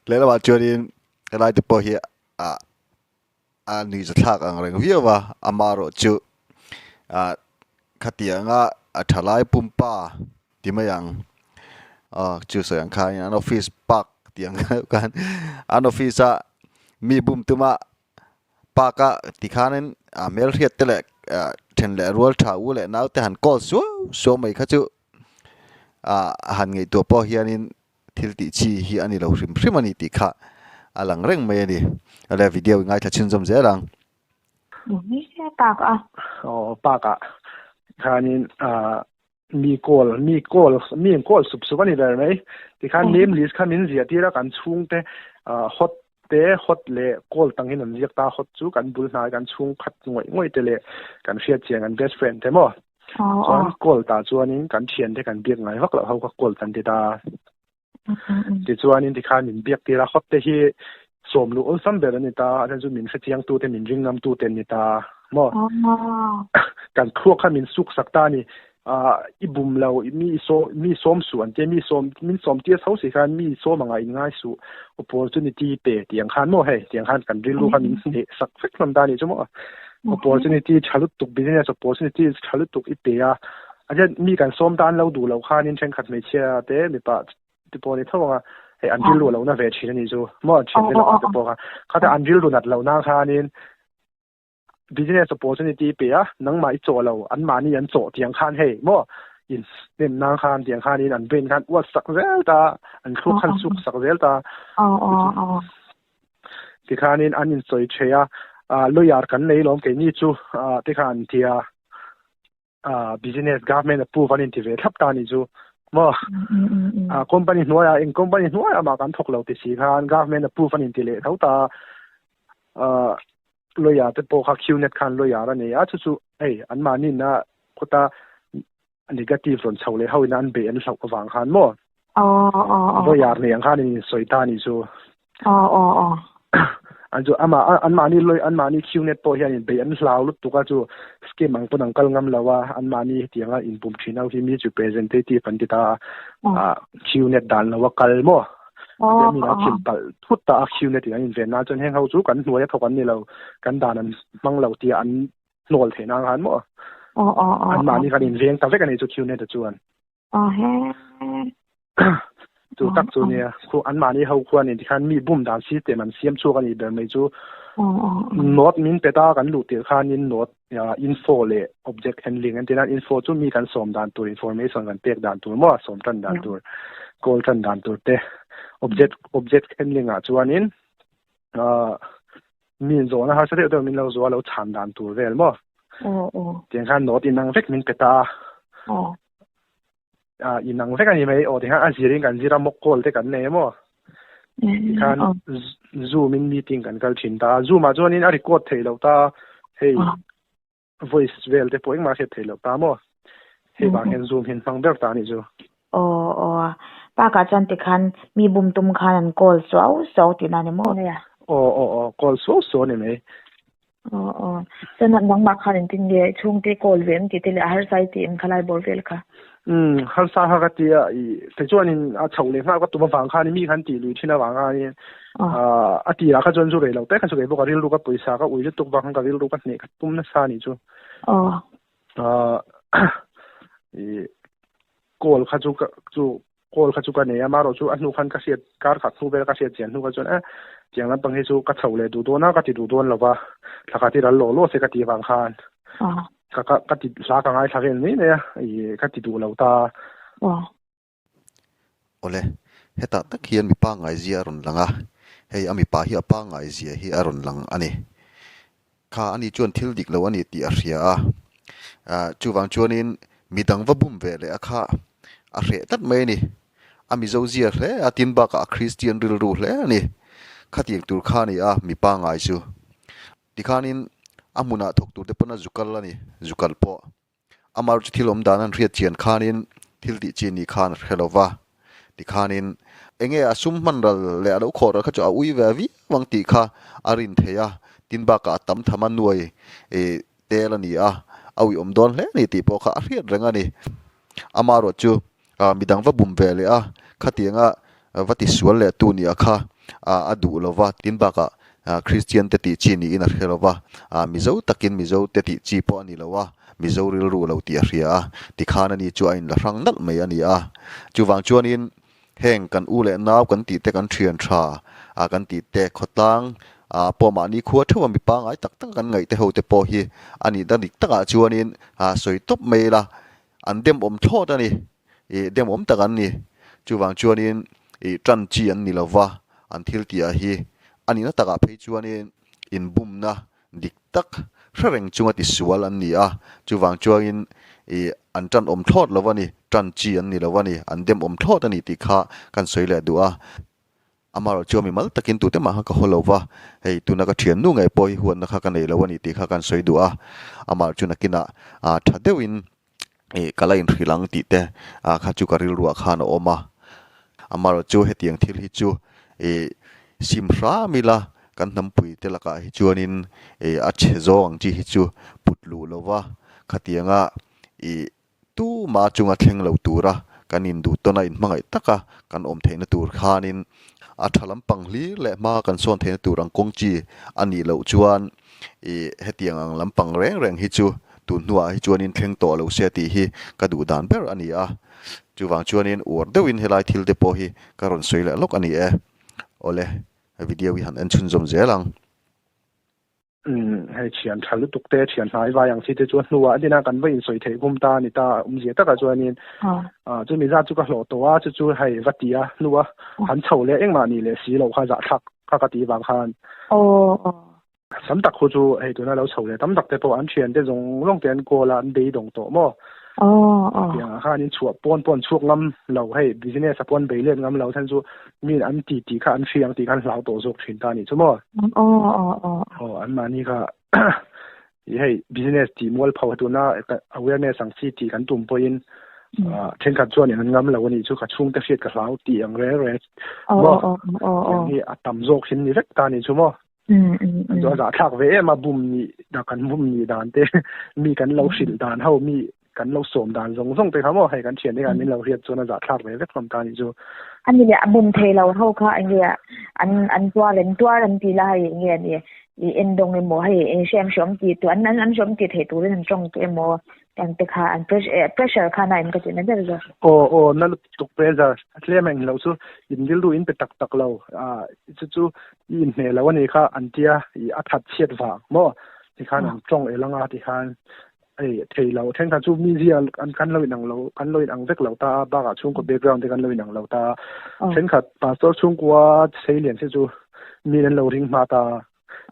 lehlamah chuanin helai te pawh hi ah a nuihza thlak ang reng viau a, amaherawh chu ah khatianga a thalai pumpa ti mai ang aw chu sawi ang khan an office park tih ang khan an office a mi bum tuma park a tikhanin a hmelhriat te leh ah then leh rual tha u leh nau te han call suau suau mai kha chu. Ah han ngaihtuah pawh hianin thil tih chi hi a ni lo hrim hrim a ni tih kha a lang reng mai a ni. Awle video i ngaithla chhunzawm zel ang. Park a. Aw park ah khanin ah mi call mi call mi in call sup sup a ni ber mai. Tikhan name list kha min ziah tir a kan chhungte ah hot te hot leh call tang hian an ziak ta hot chu kan bul hnai kan chhung khat ngawih ngawih te leh kan hriat chian kan best friend te maw. Chuan call tah chuanin kan thiante kan biak ngai vak loh ho kha call kan ti ta. Tichuanin tikhan min biak tir a, hot te hi sawm luh awlsam ber a ni ta, a chhan chu min hrechiang tu te min ring ngam tu te an ni ta maw. Kan thluak kha min suk sak ta a ni. I bum lo, mi mi sawm suh an tia, mi sawm min sawm tir tho si khan mi sawm anga in ngai suh, opportunity pe tih ang khan maw hei tiang khan kan rilru kha min hneh sak vek hlawm ta a nih chu maw. Opportunity tha lutuk business opportunity tha lutuk i pe a, a hian mi kan sawm tan lo duh loh khanin thenkhat hmeichhia te mipa te pawh a ni tho ang a, hei an rilru a lo na ve thin a nih chu maw thiante lakah te pawh kha, khata an rilru nat loh nan khanin business opportunity i pe a, nangmah i chawh lo anmahni an chawh tiang khan hei maw in hnem nan khan tiang khanin an brain khan uat sak zel ta, an thluak khan suk sak zel ta. Tikhanin an insawi thei a, lawyer kan nei lawm keini chu tikhan an ti a, business government approve an inti ve thlap ta anih chu maw. Company hnuaiah eng company hnuaiah mah kan thawk lo ti si khan government approve an inti leh tho ta a, lawyer te pawh kha QNet khan lawyer a nei a, chu chu hei anmahni na khawta negative rawn chho leh ho in an beih an hlauh avang khan maw? Lawyer nei ang khan in insawi ta anih chu. An chu amah anmahni lawyer anmahni QNet pawh hian in beih an hlau lutuk a chu scam ang pawn an kal ngam lo a anmahni hetianga inpum thin ho hi mi chu representative an ti ta a QNet dan lo a kal maw? Min a thim palh thut ta a QNet in an inven nan chuan heng ho chu kan hnuai a thawk an ni lo kan dan an hmang lo tia an hnawl theih nan khan maw? Anmahni khan inveng ta vek a ni chu QNet-a chuan. Chu tak chu nia, khu anmahni ho khuanin tikhan mi bum dan system an siam chhuak a nih ber mai chu. Note min pe ta kan luh tirh khanin note info leh object handling an ti nan info chu mi kan sawm dan tur information kan pek dan tur maw sawm tan dan tur call tan dan tur te object object handling ah chuanin Mi in zawhna harsa deuh deuh min lo zuah lo chhan dan tur vel maw? Aw aw. Tiang khan note inang vek min pe ta a. Aw. Ah inang vek a ni mai. Aw tikhan a zir in kan zir a mock call te kan nei a maw? Tikhan zoom in meeting kan kal thin ta a. Zoom ah chuan in a record theih loh ta a. Hei voice vel te pawh engmah a hriat theih loh ta maw? Hei vang hian zoom hian hmang ber ta a nih chu. Aw aw. Park ah chuan tikhan mi bum tum khan an call suau suau tihna a ni maw? Aw aw aw call suau suau a ni mai. Aw aw. Chuan nangmah khan engtin nge chhungte call ve em tih te leh a harsa i tih em kha lai bawr vel kha? Umm harsa kha ka ti a i kei chuanin a chhoh leh nghal ka tum avang khan mi khan tih lui thin avang khanin a tirah kha chuan zu rei lo te kha chu kei bawk a rilru ka pawisa ka ui lutuk vang khan ka rilru ka hneh ka tum nasa a nih chu. I call kha chu ka chu call kha chu ka nei a marawh chu a hnu khan ka hriat kar khat hnu vel ka hriat chian hnu kha chuan eh tiang lampang hi chu ka chho leh duh dawn a ka ti duh dawn lo va thla khat hi ral lawh lawh se ka tih avang khan. Ka ka ka ti hla ka ngaithla vel mai mai a, ih ka ti duh lo ta. Awle, hetah tak hian mipa ngaizia a rawn lang a, hei a mipa hi a pa ngaizia hi a rawn lang a ni. Kha ani chuan thil dik lo a ni tih a hria a, ah chuvang chuanin midang va bum ve leh a kha a hreh tlat mai a ni. A Mizo zia hle a, tin bakah a Kristian rilru hle a ni. Khatiang tur kha a ni a, mipa ngai chu. Tikhanin a hmunah thawk tur te pawn a zu kal a ni, zu kal pawh. Amar chu thil awm dan an hriat chian khanin thil tih chi ni khan a hre lo va. Tikhanin enge a sum hman ral leh a lo khawh ral kha chu a ui ve viau ang tih kha a rin thei a, tin bakah a tam tham a nuai tel a ni a, a ui awm dawn hle a ni tih pawh kha a hriat reng a ni. Amaherawh chu midang va bum ve leh a, khatianga va tisual leh tu nia kha a duh lo va, tin bakah Kristian te tih chi niin a hre lo va, Mizo takin Mizo te tih chi pawh a ni lo a, Mizo rilru lo tih a hria a, tikhan ani chu a inla hrang nalh mai a ni a. Chuvang chuanin heng kan u leh nau kan tih te kan thian tha kan tih te khawtlang pawh mahni khua theuh a mi pangngai tak tak kan ngaih te ho te pawh hi a nih na dik takah chuanin sawi tawp mai ila an demawm thlawt a ni. ih demawm tak an ni. Chuvang chuanin ih tan chi an ni lo va, an thil tih ah hi a nihna takah phei chuanin inbumna dik tak hre reng chunga tisual an ni a, chuvang chuanin ih an tan awm thlawt lo a ni, tan chi an ni lo a ni, an dem awm thlawt a ni tih kha kan sawi leh duh a. Amaherawh chuan mi mal takin tute mah kha ka haw lo va, hei tuna ka thiannu ngei pawh hi huatna kha ka nei lo a ni tih kha kan sawi duh a, amaherawh chu nakinah tha deuhin ih ka la inhrilh ang tih te kha chu ka rilruah khan a awm a. Amaherawh chu hetiang thil hi chu ih sim hram ila kan hnampui te lakah hi chuanin ih a chhe zawng ang chi hi chu put luh lo va, khatianga ih Tuma chunga thleng lo tura kan induh tawn a, inhmangaih taka kan awm theihna tur khanin a tha lampang hlir leh hma kan sawn theihna tur ang kawng chi a nih loh chuan ih hetiang ang lampang reng reng hi chu tun hnuah hi chuanin thleng tawh lo se tih hi ka duh dan ber a ni a. Chuvang chuanin uar deuhin helai thil te pawh hi ka rawn sawi leh lawk a ni e. Awle, video hi han en chhunzawm zel ang. Umm hei thian tha lutuk te thian hnai vai ang chi te chu a hnuah a dina kan va insawi theih kum ta a ni ta a awmzia takah chuanin ah chumi zat chu ka hlawh tawh a chu chu hei va ti a hnua han chho leh engmah nih leh si loh kha zahthlak kha ka tih vang khan tam tak khu chu hei tuna lo chho leh tam tak te pawh an thian te zawng zawng te an call a an beidawng tawh maw tiang ah khan in chhuah pawn pawn chhuak ngam lo hei business a pawn bei let ngam lo chhan chu Mi an ti tih kha an hria ang tih kha an hlau tawh zawk thin ta a nih chu maw? Aw aw aw. Aw an mahni kha i hei business tih mual pho tuna awareness ang chi tih kan tum pawhin thenkhat chuan in an ngam lo a nih chu ka chhungte hriat ka hlau tih ang reng reng maw? Tiang hi a tam zawk hin ni vek ta a nih chu maw? Chu a zahthlak ve em a bum nih kan bum nih dan te mi kan lo hrilh dan ho mi kan lo sawm dan zawng zawng te kha maw hei kan thian te khan min lo hriat chuan a zahthlak ve vek hlawm ta nih chu. Ani leh a bum thei lo ho kha enge an an tuar an tuar an ti la hei enge ani i en dawng emaw hei eng hriam hriam ti tu an an hriam ti thei turin an tawng tu emaw ang te kha an pressure kha na em ka ti na ber zawk. Aw aw na lutuk pressure a tlem eng lo chu in rilru in pe tak tak lo a chu chu i inhmeh lo ani kha an tia i a that chhiat vang maw tikhan an tawng el anga tikhan Ei, thei lo. Thenkhat chu mi zia an kan lo inang lo, kan lo inang vek lo ta a, bakah chhungkaw background te kan lo inang lo ta a. Thenkhat pastor chhungkua seilian te chu min an lo ring hma ta a.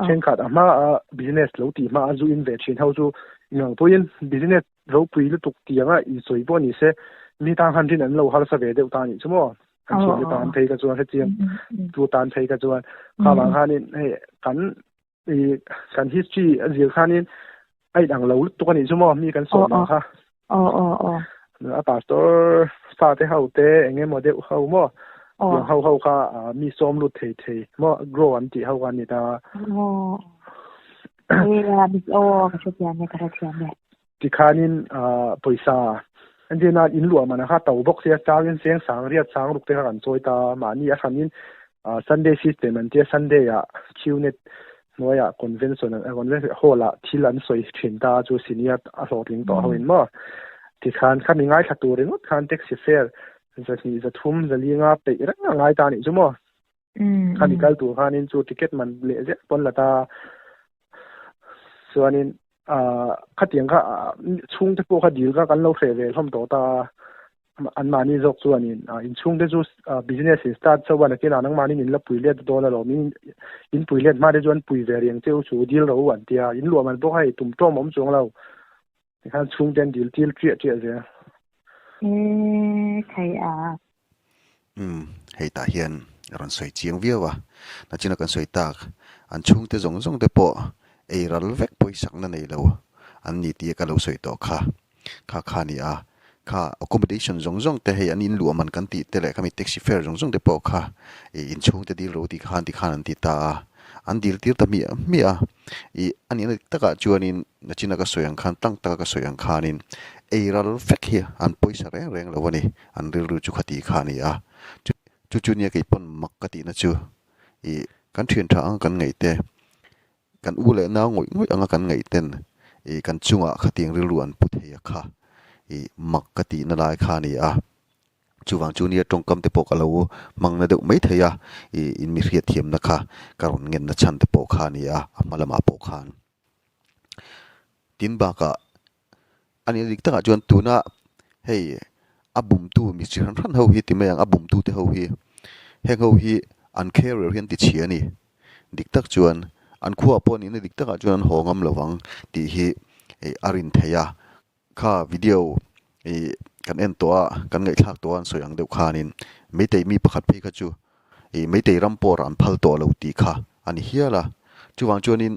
Thenkhat a hma a business lo tih hma a zu in ve thin ho chu inang pawhin business ropui lutuk tianga insawi pawh ni se, mi tan khan rin an lo harsa ve deuh ta a nih chu maw? An thiante tan phei kha chuan hetiang tu tan phei kha chuan kha vang khanin hei kan i kan history a zir khanin a in ang lo lutuk a nih chu maw mi kan sawm ang kha aw aw aw a pastor fa te ho te eng emaw deuh ho maw tiang ho ho kha mi sawm lut thei thei maw grow an tih ho kha an ni ta aw ka hrethiam e ka hrethiam e tikhanin pawisa entirna in luah man a kha to bawk sia changin cheng sang riat sang ruk te kha kan chawi ta mahni a hranin Sunday system an tia Sunday ah Qnet hnuaiah convention convention hall ah thil an sawi thin ta chu senior a hlawhtling tawh ho in maw tikhan khami ngaithla tur ringawt khan taxi fare zahnih zathum zalinga peih reng a ngai ta nih chu maw. Khami kal tur khanin chu ticket man leh zet pawn la ta chuanin khatiang kha chhungte pawh kha dil kha kan lo hreh ve hlawm tawh ta an mahni zawk chuanin inchhungte chu business in start chauh a nakinah nangmahni min la pui let dawn alawm in in pui let hma te chuan pui ve riang cheu chu dil ro an tia in luah man pawh kha hei tum tawm awm chuang lo Tikhan chhungte an dil tir chiah chiah zel. E thei a. Umm, hei tah hian a rawn sawi chiang viau a. Nachina kan sawi tak, an chhungte zawng zawng te pawh ei ral vek pawisakna nei lo an ni tia ka lo sawi tawh kha. Kha kha a ni a. Kha accommodation zawng zawng te hei an inluah man kan tih te leh khami taxi fare zawng zawng te pawh kha ih inchhungte dil ro tih khan tikhan an ti ta a. An dil tir ta hmiah hmiah a. Ih a nihna dik takah chuanin nachina ka sawi ang khan tlang taka ka sawi ang khanin ei ral vek hi an pawisa reng reng lo a ni. An rilru chu khati kha a ni a. Chu chu nia kei pawn mak ka tihna chu ih kan thian tha anga kan ngaih te Kan u leh nau ngawih ngawih anga kan ngaih ten ih kan chungah khatiang rilru an pu thei a kha ih mak ka tihna lai kha a ni a. Chuvang chu nia tawngkam te pawh ka lo hmang na deuh mai thei a, ih in mi hriatthiamna kha ka rawn ngenna chhan te pawh kha a ni a, a hma lamah pawh khan. Tin bakah A nih dik takah chuan tuna hei A bumtu mi chi hran hran ho hi ti mai ang, a bumtu te ho hi heng ho hi an carrier hi an ti chhia a ni. Dik tak chuan an khuaah pawh nihna dik takah chuan an haw ngam lo vang tih hi a rin theih a. Kha video ih kan en tawh a, kan ngaihthlak tawh a an sawi ang deuh khanin Meitei mi pakhat phei kha chu ih Meitei ram pawh an phal tawh lo tih kha a ni hial a. Chuvang chuanin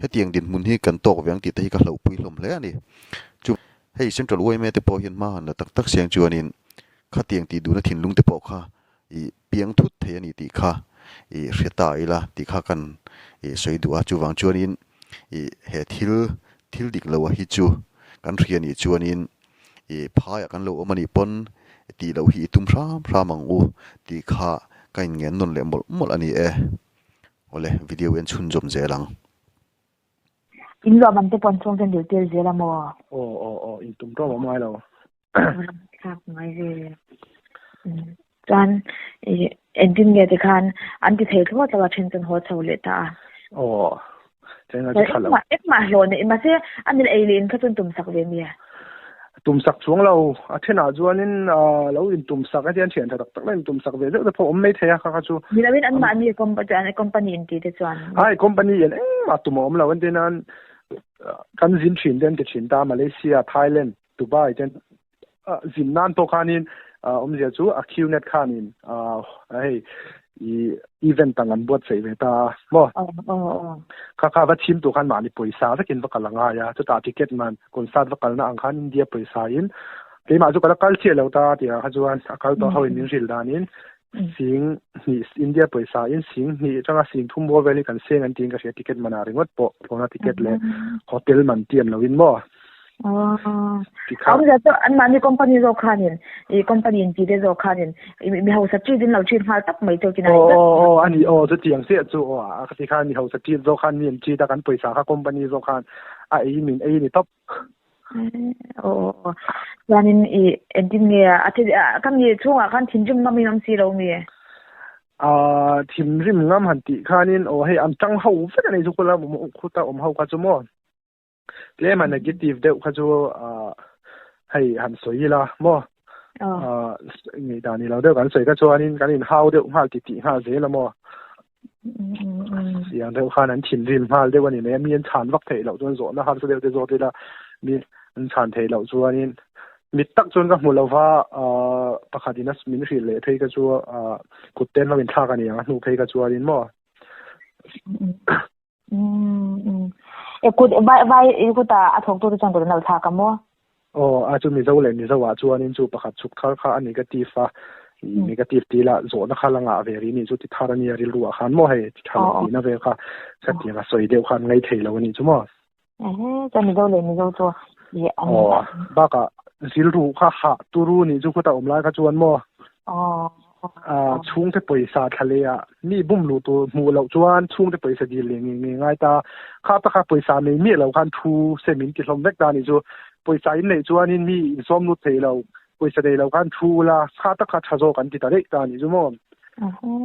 hetiang dinhmun hi kan tawk ve ang tih te hi ka hlauhpui hlawm hle a ni. Chu hei Central yma te pawh hian hma han la tak tak siang chuanin khatiang tih duhna thinlung te pawh kha ih piang thut thei a ni tih kha ih hre ta ila tih kha kan ih sawi duh a. Chuvang chuanin ih he thil thil dik lo a hi chu kan hria nih chuanin ih phaiah kan lo awm a nih pawn tih loh hi i tum hram hram ang u tih kha ka inngen nawn leh mawlh mawlh a ni e. Awle video en chhunzawm zel ang. In luah man te pawh an chhung chuan dil tir zel a maw? Aw aw aw in tum tawp a ngai lo. Thlak ngai vel. Chuan i engtin nge tikhan an ti thei thlawt lo a then chuan haw chho leh ta a. Aw cheng a ti tha lo. Engmah hlawh nei mahse a nil ei leh in kha chuan tum sak ve mi a? Tum sak chuang lo a thenah chuanin lo in tum sak a tian thian tha tak tak la in tum sak ve deuh te pawh awm mai thei a kha kha chu. Ni loin anmahni company in ti te chuan. Ai company in engmah tum a awm lo entir nan kan zin thin te an ti thin ta Malaysia, Thailand, Dubai ten zin nan pawh khanin awmzia chu a QNet khanin hei i event ang an buatsaih ve ta a maw kha kha va chhim tur khan mahni pawisa vekin va kal a ngai a chutah ticket man concert va kalna ang khan India pawisa in keimah chu ka la kal chiah lo ta tih ah kha chuan a kal tawh ho in min hrilh danin sing hnih India pawisa in sing hnih atanga sing thum bawr vel hi kan seng an tiin ka hria ticket man ah ringawt pawh thlawhna ticket leh hotel man tiam lo in maw Awm zia chu anmahni company zawk khanin i company in tite zawk khanin mi hausa treat in lo treat nghal tak mai chu tina aw aw aw ani aw chutiang chiah chu aw a ti khan mi hausa treat zawk khan mi an treat a kan pawisa kha company zawk khan a ei min ei ni tawp aw aw chuanin i engtin nge a thi ka mi chhungah khan thinrim ngam in awm si lo mi a thinrim ngam han tih khanin aw hei an tang ho vek ani chu khula khuta awm ho kha chu maw Tlem a negative deuh kha chu hei han sawi ila maw ngaihdan ni lo deuh kan sawi kha chuanin kan inhau deuh nghal titih nghal zel a maw siang deuh khan an thinrim nghal deuh a ni mai a mi an chhan vak theih loh chuan zawhna harsa deuh te zawt ila mi an chhan theih loh chuanin mit tak chuan ka hmu lo va pakhatin a min hrilh leh phei kha chu kut te an lo inthlak a ni ang a hnu phei kha chuanin maw. E kut vai vai i kuta a thawktu te chuan kut an lo thlak a maw? Aw a chu Mizo leh Mizo ah chuanin chu pakhat chhuk thar kha a negative a negative tih lah zawhna kha la ngah ve rih nih chu ti thar a nia rilru ah khan maw hei ti tha lo tihna vel kha khatiang a sawi deuh khan ngai thei lo a nih chu maw. Ehe chuan Mizo leh Mizo chu i an Aw bakah rilru kha hah turu nih chu khuta awm lai kha chuan maw. Aw Chhungte pawisa thla leh ah mi bum luh tur hmuh loh chuan chhungte pawisa dil leh nge nge ngai ta. Kha ta kha pawisa nei miah lo khan thu se min ti hlawm vek ta nih chu. Pawisa in neih chuanin mi insawm lut thei lo, pawisa nei lo khan thu ula kha ta kha tha zawk an ti ta daih ta nih chu maw.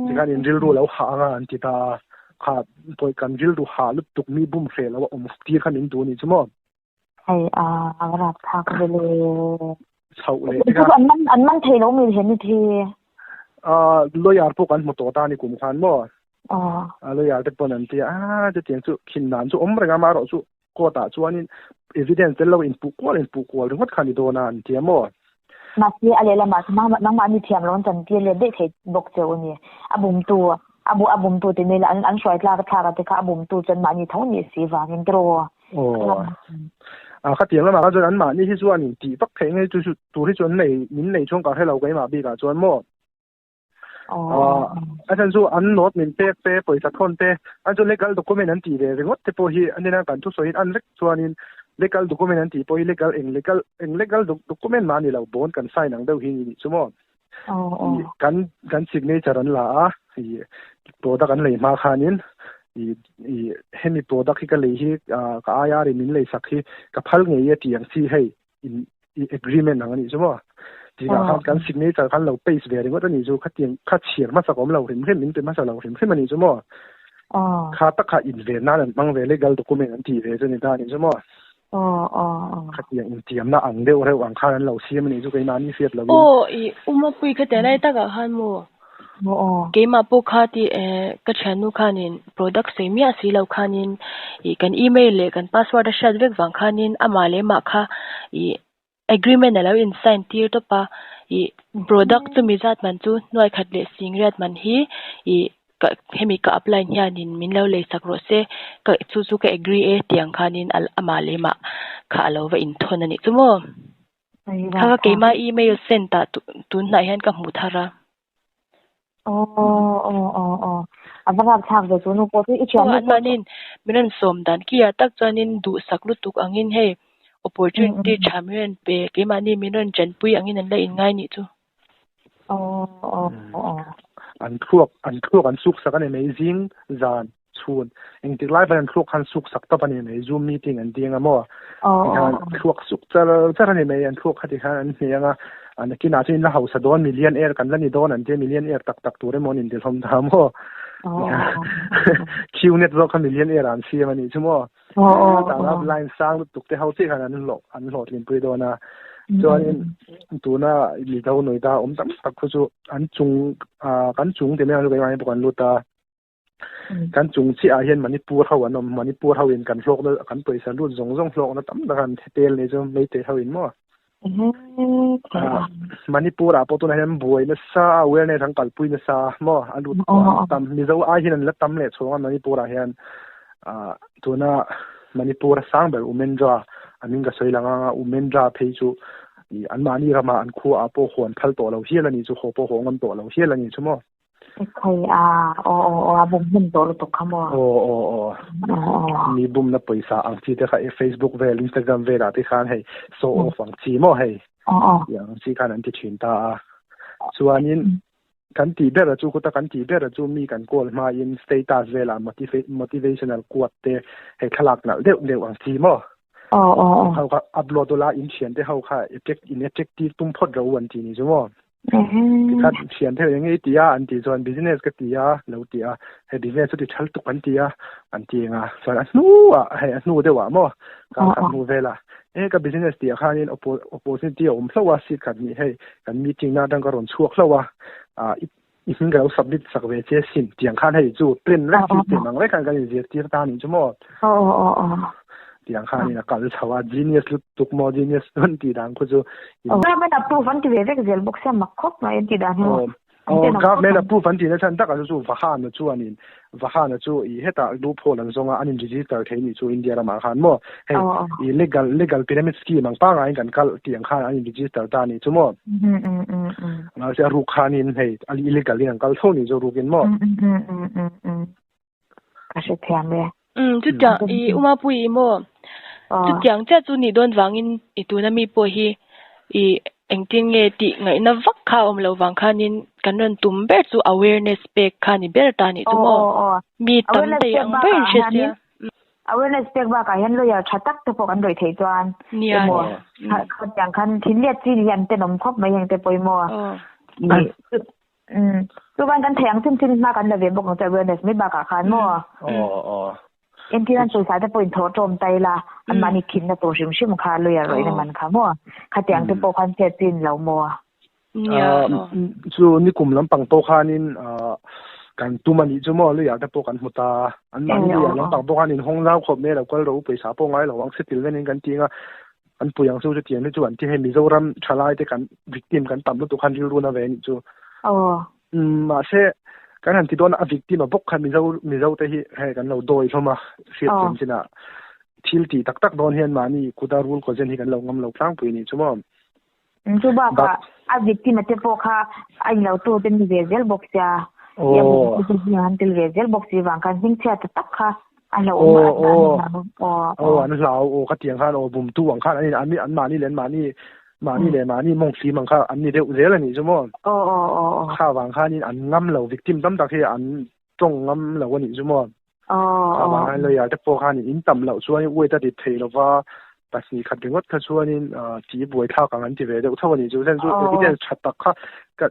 Tikhan in rilru lo hah anga an ti ta a, kha pawi kan rilru hah lutuk mi bum hreh lo a awm tir kha min duh nih chu maw. Hei a a rap thlak ve le. Chhoh leh te kha. An man an man thei lo mi he ni thi. A lawyer pawh kan hmu tawh ta ni kum khan maw. A lawyer te pawn an ti a chutiang chu khin dan chu awm reng a amaherawh chu court ah chuanin evidence tel lo inpuh kual inpuh kual ringawt kha ni dawn a an ti a maw. Mahse a lehlamah chuan nangmah nangmahni thiam lo an chantir leh daih thei bawk che u ni. A bumtu a bu a bumtu ti mai la an an hruai tlak thlak a te kha a bumtu chuan mahni tho ni si vangin tiraw. Aw. A khatiang lamah kha chuan anmahni hi chuan in tih vak theih ngei chu tur hi chu an nei min nei chuang ka hre lo keimah bikah chuan maw. A chhan chu an note min pek te pawisa thawn te an chu legal document an tih ve ringawt te pawh hi an ina kan thusawiin an vek chuanin legal document an tih pawh hi legal eng legal eng legal document mah a ni lo bond kan sign ang deuh hi ni chu maw. Kan kan signature an la a i product an lei hma khanin i i hemi product hi ka lei hi ka IR in min lei sak hi ka phal ngei e tih ang chi hei in i agreement ang anih chu maw tihah khan kan signature khan lo paste ve ringawt anih chu khatiang kha chhiar hmasa ka awm lo hrim hrim min pe hmasa lo hrim hrim anih chu maw kha tak kha in ven nan an hmang ve legal document an tih ve chu ni ta anih chu maw. Aw aw aw. Khatiang intiamna ang deuh reuh ang khan an lo siam a nih chu keimahni hriat lovin. Aw i Umapui kha tia lai takah khan maw? Aw aw. Keimah pawh kha ti eh ka thiannu khanin product sawi miah si lo khanin ih kan email leh kan password a hriat vek vang khanin amah leh amah kha ih Agreement a lo in sign tir tawp a, ih product chumi zat man chu hnuai khat leh singriat man hi ih ka hemi ka apply hianin min lo lei sak rawh se ka chu chu ka agree e tih ang khanin a amah leh mah kha a lo va inthawn a nih chu maw. Kha ka keimah email send ah tunhnah hian ka hmuh thar a. Aw aw aw aw a va rap thlak ve chu nu pawh chu i thian nu pawh chu min rawn sawm dan ki ah tak chuanin duhsak lutuk angin hei opportunity tha min rawn pe keimahni min rawn tanpui angin an la inngai nih chu. Aw aw aw an thluak an thluak an suk sak a ni mai zing zan chhun engtik lai pawn an thluak khan suk sak tawp a ni mai zoom meeting an ti anga maw tikhan thluak suk char char a ni mai an thluak kha tikhan an hne anga a nakinah chuan in la hausa dawn million air kan la ni dawn an tia million air tak tak tur emaw an inti hlawm ta maw Q net zawk kha million air ah an siam a nih chu maw tana line sang lutuk te ho chiah khan an hlawh an hlawhtlinpui dawn a chuanin tuna Mizo Noida awm tam tak khu chu an chung kan chung ti mai ang chu keimahni pawh kan lut a. Kan chung chiah ah hian Manipur ho an awm, Manipur ho in kan hlawkna kan pawisa lut zawng zawng hlawkna tam tak an tel nei chu Meitei ho in maw? Manipur ah pawh tunah hian buai nasa a awareness an kalpui nasa maw a lut pawh an tam Mizo ai hian an la tam leh chhawng a Manipur ah hian tuna Manipur a sang ber Umendra a hming ka sawi lang anga Umendra phei chu anmahni ramah an khua ah pawh huan phal tawh lo hial a nih chu haw pawh haw ngam tawh lo hial a nih chu maw. Ekhai a, aw aw aw, a bum hnem tawh lutuk kha maw? Aw aw aw. Mi bumna pawisa ang chi te kha e Facebook vel, Instagram velah te khan hei show off ang chi maw hei. Aw aw. Tih ang chi khan an ti thin ta a. Chuanin kan tih ber a chu khuta kan tih ber a chu mi kan call hmain status velah motivational quote te hei thlalak nalh deuh deuh ang chi maw? Aw aw aw. Ho kha upload ula in thiante ho kha in attractive tum phawt ro an ti ni chu maw? Tikhan thian theuh eng nge i ti a an tih chuan business ka ti a lo ti a, hei business chu ti thal tuk an ti a an ti eng a, chuan a hnuah hei a hnu deuhah maw kar khat hnu velah e ka business tih ah khanin opportunity a awm hlauh a seat khat nih hei kan meeting na atang ka rawn chhuak hlauh a ah i hming ka lo submit sak ve che sin tiang khan hei chu plan vek system ang vek khan kan inzirtir ta anih chu maw. Tiang khanin a kal chho a, genius lutuk maw, genius an tih dan khu chu. Government approve an ti ve vek zel bawk sia mak khawp mai an tih dan hi maw. Aw, government approve an tih na chhan takah chu chu Vahana chuanin Vahana chu i hetah loophole an zawng a, an in register thei nih chu India ramah khan maw. Hei i legal legal pyramid scheme ang pangaiin kan kal tih ang khan an in register ta nih chu maw. Mahse a ruk khanin hei illegal in an kal tho nih chu rukin maw. Ka hrethiam e. Umm chutiang i Umapui i maw? Chutiang chiah chu nih dawn vangin i tuna mi pawh hi i engtin nge tih ngaihna vak kha a awm loh vang khanin kan rawn tum ber chu awareness pek kha ni ber ta nih chu maw? Mi tam thei ang berin hre sia. Awareness pek bakah hian lawyer tha tak te pawh kan rawih theih chuan emaw khatiang khan thinliat chi ni hian tenawm khawp mai heng te pawimawh a. Umm chuan kan thei ang chin chin hma kan la ve bawk ang che awareness mai bakah khan maw? Aw aw. Entir an pawisa te pawh in thawh tawm ta ila anmahni thinna tur hrim hrim kha lawyer rawih na man kha maw? Khatiang te pawh khan chet chin lo maw? Chu nikum lampang pawh khanin kan tum a nih chu maw lawyer te pawh kan hmu ta anmahni lawyer lampang pawh khan in hawng zau khawp mai lo kal rawh u pawisa pawh ngai lo ang settle venin kan ti anga An pui ang chu chutiang te chu an ti hei Mizoram thalai te kan victim kan tam lutuk khan rilru na ve anih chu. Aw. Umm mahse kan han ti dawn a a victim a bawk khan Mizo Mizo te hi hei kan lo dawi hlawm a hriat thiam chin ah thil tih tak tak dawn hian mahni kuta rul kaw zen hi kan lo ngam lo tlangpui anih chu maw. Chu bakah a victim a te pawh kha a in lo tu te ni ve zel bawk sia. Aw. An tel ve zel bawk si vang khan hmingchhia ta tak kha A hlauhawm a, an hlau. Aw, aw, an hlau. Aw, khatiang khan aw bumtu ang khan an in an an mahni leh an mahni mahni leh mahni mawng fim ang kha an ni deuh zel a nih chu maw? Aw, aw, aw, aw. Kha vang khanin an ngam lo, victim tam tak hi an tawng ngam lo a nih chu maw? Aw, Kha vang khan lawyer te pawh khanin in tam loh chuan weight a rit thei lo va. Pahnih khat ringawt kha chuanin tih buaithlak ang an ti ve deuh tho a nih chu. Chuan chu evidence tha tak kha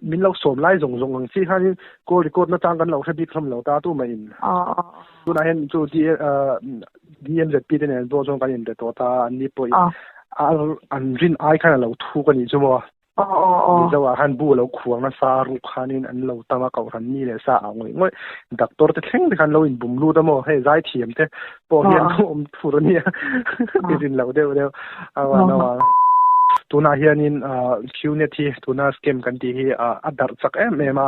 min lo sawm lai zawng zawng ang chi khanin call record na chang kan lo hre bik hlawm lo ta tu mah in. Tunah hian chu DMZP te nen pawh chuan kan inbe tawh ta a, anni pawhin an rin ai khan a lo thuk a nih chu maw. Mizo ah khan bu a lo khuang nasa a ruk khanin an lo tam a, kohhran mi leh sa ah ngawih ngawih doctor te thleng te khan lo inbum lut a maw, hei zaithiam te pawh hian lo awm thur a nia i rin loh deuh deuh a van a vang. Tunah hianin Qnet hi tuna scam kan tih hi a darh chak em em a,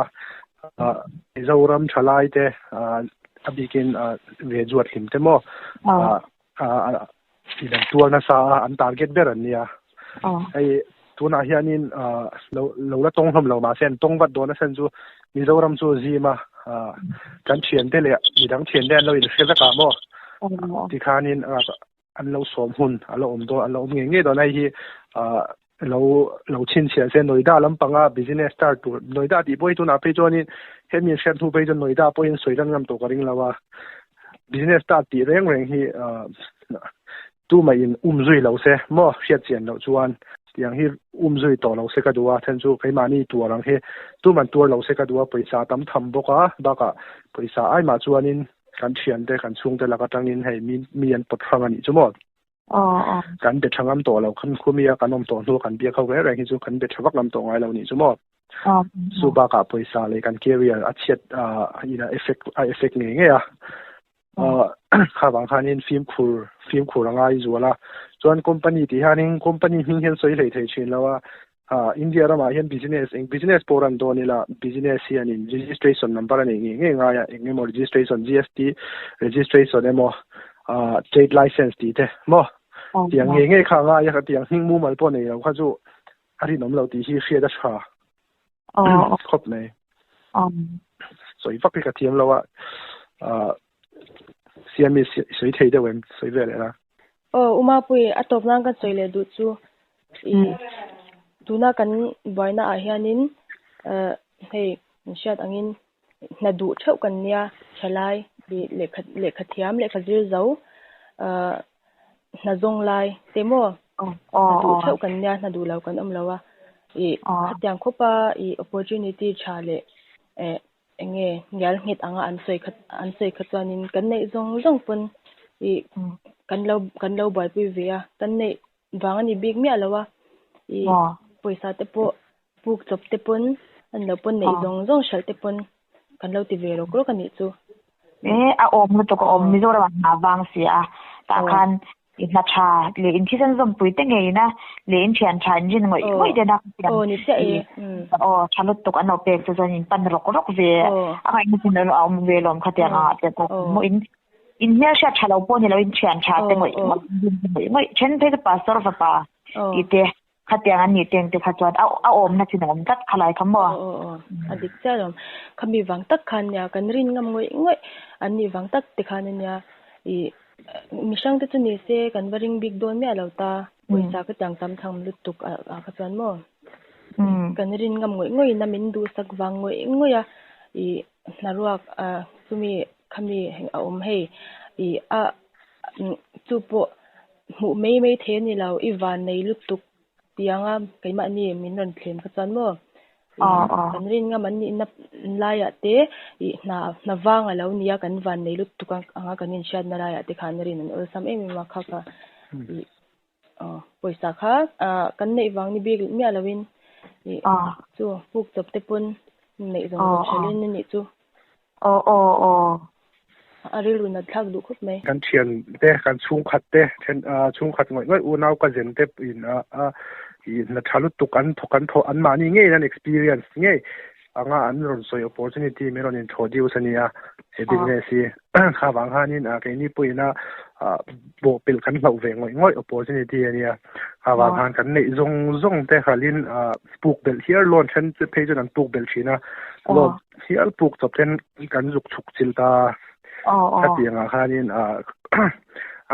Mizoram thalai te a bikin ve zuat hlim te maw in an tuar nasa a, an target ber an nia. Hei tunah hianin lo lo la tawng hlawm lo mahse an tawng vat dawn asan chu Mizoram chu zim a, kan thiante leh midang thiante an lo inhre vek ah maw tikhanin an lo sawm hun a la awm dawn a la awm ngei ngei dawn a, hei hi lo lo chhinchhiah se Noida lampanga business start tur Noida tih pawh hi tunah phei chuanin hemi an hriat hnu phei chuan Noida pawhin sawi lan ngam tawh ka ring lo a, business start tih reng reng hi tumah in um zui lo se maw hriat chian loh chuan tiang hi um zui tawh lo se ka duh a, then chu keimahni tuar ang hi tuman tuar lo se ka duh a, pawisa tam tham bawk a bakah pawisa ai mah chuanin kan thiante kan chhungte lak atangin hei mi an pawt hrang a nih chu maw. Kan be tha ngam tawh lo, kan khumia kan awm tawh hnu kan biak ho reng reng hi chu kan be tha vak ngam tawh ngai lo nih chu maw. Chu bakah pawisa leh kan career a chhiat in a effect a effect ngei ngei a. Kha vang khanin fimkhur fimkhur a ngai zual a. Chuan company tih hianin company hming hian sawi hlei thei thin lo a. India ramah hian business eng business pawh ran dawn ila business hianin registration number a neih ngei ngei ngai a, eng emaw registration GST registration emaw trade license tih te maw tiang ngei ngei kha a ngai a, tiang hming mumal pawh nei lo kha chu a rinawm lo tih hi hriat a tha khawp mai. Sawi vak hi ka thiam lo a, Siami sawi thei deuh em sawi ve leh la. Aw Umapui a tawp nan ka sawi leh duh chu i tuna kan buaina ah hianin hei an hriat angin hna duh theuh kan nia thalai i lehkha lehkha thiam lehkha zir zo hna zawng lai te maw hna duh theuh kan nia hna duh lo kan awm lo a i khatiang khawpa i opportunity tha leh eh Eng nge ngial nghet anga an sawi kha an sawi kha chuanin kan neih zawng zawng pawn ih kan lo kan lo buaipui ve a, kan neih vang a ni bik miah lo a, ih pawisa te pawh puk chawp te pawn an lo pawn neih zawng zawng hralh te pawn kan lo ti ve rawk rawk a nih chu. E a awm lutuk a awm Mizoram ah hna vang si a tah khan I hna tha leh in thisen zawmpui te ngei ina leh in thian tha in rin ngawih ngawih te na khian Aw ni chiah e. Aw tha lutuk an lo pek chu chuan in pan rawk rawk ve a ngaihna chin a awm ve lawm khatiang anga te pawh maw in in hmelhriat tha lo pawh ni lo in thian tha te ngawih ngawih ngawih ngawih then phei chu pastor fapa tih te Khatiang an nih teng te kha chuan a a awmna chin a awm tlat khalai kha maw? Aw aw aw, a dik chiah lo. Khami vang tak khan nia kan rin ngam ngawih ngawih an nih vang tak te khan ania ih mihrang te chu ni se kan va ring bik dawn miah lo ta, pawisa ka tiang tam tham lutuk ah kha chuan maw? Kan rin ngam ngawih ngawih in a min duhsak vang ngawih ngawih a ih hnaruak ah chumi khami a awm hei ih a chu pawh Hmuh mai mai thei a ni lo, i van nei lutuk tianga keimahni min rawn thlem kha chuan maw kan rin ngam an nihna laiah te ih hna hna vang a lo nia kan van nei lutuk anga kan inhriatna laiah te khan rin an awlsam em em a kha kha ih aw pawisa kha ah kan neih vang ni bik miah loin ih chu puk chawp te pawn neih zawng zawng hrelhin a nih chu. Aw aw aw. A rilru nat thlak duh khawp mai. Kan thian te, kan chhungkhat te, then chhungkhat ngawih ngawih unau ka zen te in a i hna tha lutuk an thawk an thawh an mahni ngeiin an experience ngei anga an rawn sawi opportunity min rawn introduce a nia he business hi kha vang khanin keini pawhin a bawhpelh kan hlauh ve ngawih ngawih opportunity a nia kha vang khan kan neih zawng zawng te hralhin puk belh hial loan then phei chuan an puk belh thin a loan Hial puk chawp ten kan zuk chhuk chilh ta. Khatiang ah khanin a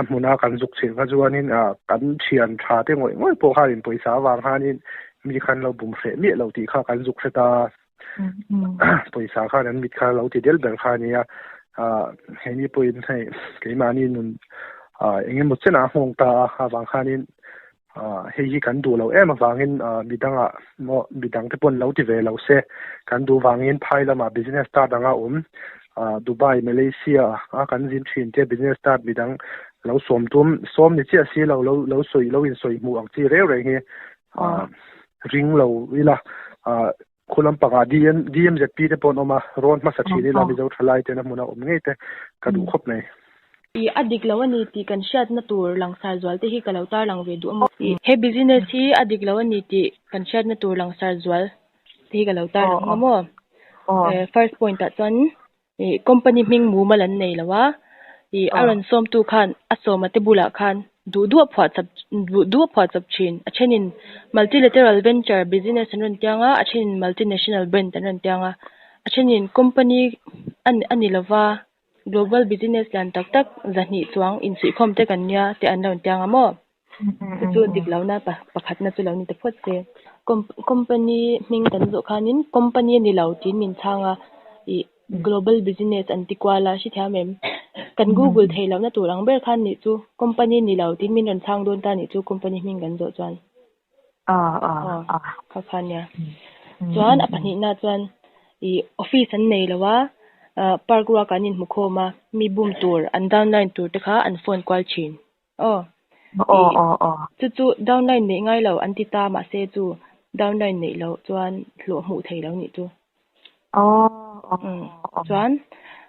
hmuna kan zuk chilh kha chuanin kan thian tha te ngawih ngawih pawh khanin pawisa avang khanin mi khan lo bum hreh miah lo tih kha kan zuk hre ta. Pawisa khan an mit kha lo ti del ber kha a nia. Hei ni pawhin hei keimahni nun. Eng emaw chenah a nghawng ta a, avang khanin hei hi kan duh loh em avangin midangah maw midang te pawh an lo ti ve lo se kan duh vangin phai lamah business start anga awm Dubai, Malaysia a kan zin thin te business start midang lo sawm tum sawm ni chiah si lo lo lo sawi lo insawi hmuh ang chi reu reng hi ring lo ila. Khu lampangah DM DMZP te pawh an awm a, rawn hmasa thin ila Mizo thalai ten a hmuna awm ngei te ka duh khawp mai. I a dik lo a ni tih kan hriatna tur langsar zual te hi ka lo tarlang ve duh a maw? He business hi a dik lo a ni tih kan hriatna tur langsar zual te hi ka lo tarlang a maw? First point ah chuan Ih company hming mumal an nei lo a, ih a rawn sawmtu khan a sawma te bulah khan duh duh a phuah chap duh duh a phuah chap thin. A thenin multilateral venture business an rawn tiang a, a thenin multinational brand an rawn tiang a, a thenin company a a ni lova global business lian tak tak zahnih chuang insuihkhawm te kan nia te an rawn tiang a maw? Chu chu dik lohna pakhatna chu lo ni ta phawt se. Company hming kan zawh khanin company a ni lo tiin min chhang a, ih global business an ti kual a, hrethiam em? Kan google theih lohna tur ang ber khan nih chu company ni lo tiin min rawn chhang dawn ta nih chu company hming kan zawh chuan. Aw kha kha nia. Chuan a pahnihna chuan ih office an nei lo a, park ruak an inhmu khawm a, mi bum tur an downline tur te kha an phone kual thin. Aw. Aw aw aw. Chu chu downline neih ngai lo an ti ta mahse chu downline neih loh chuan hlawh hmuh thei lo nih chu. Aw aw aw. Chuan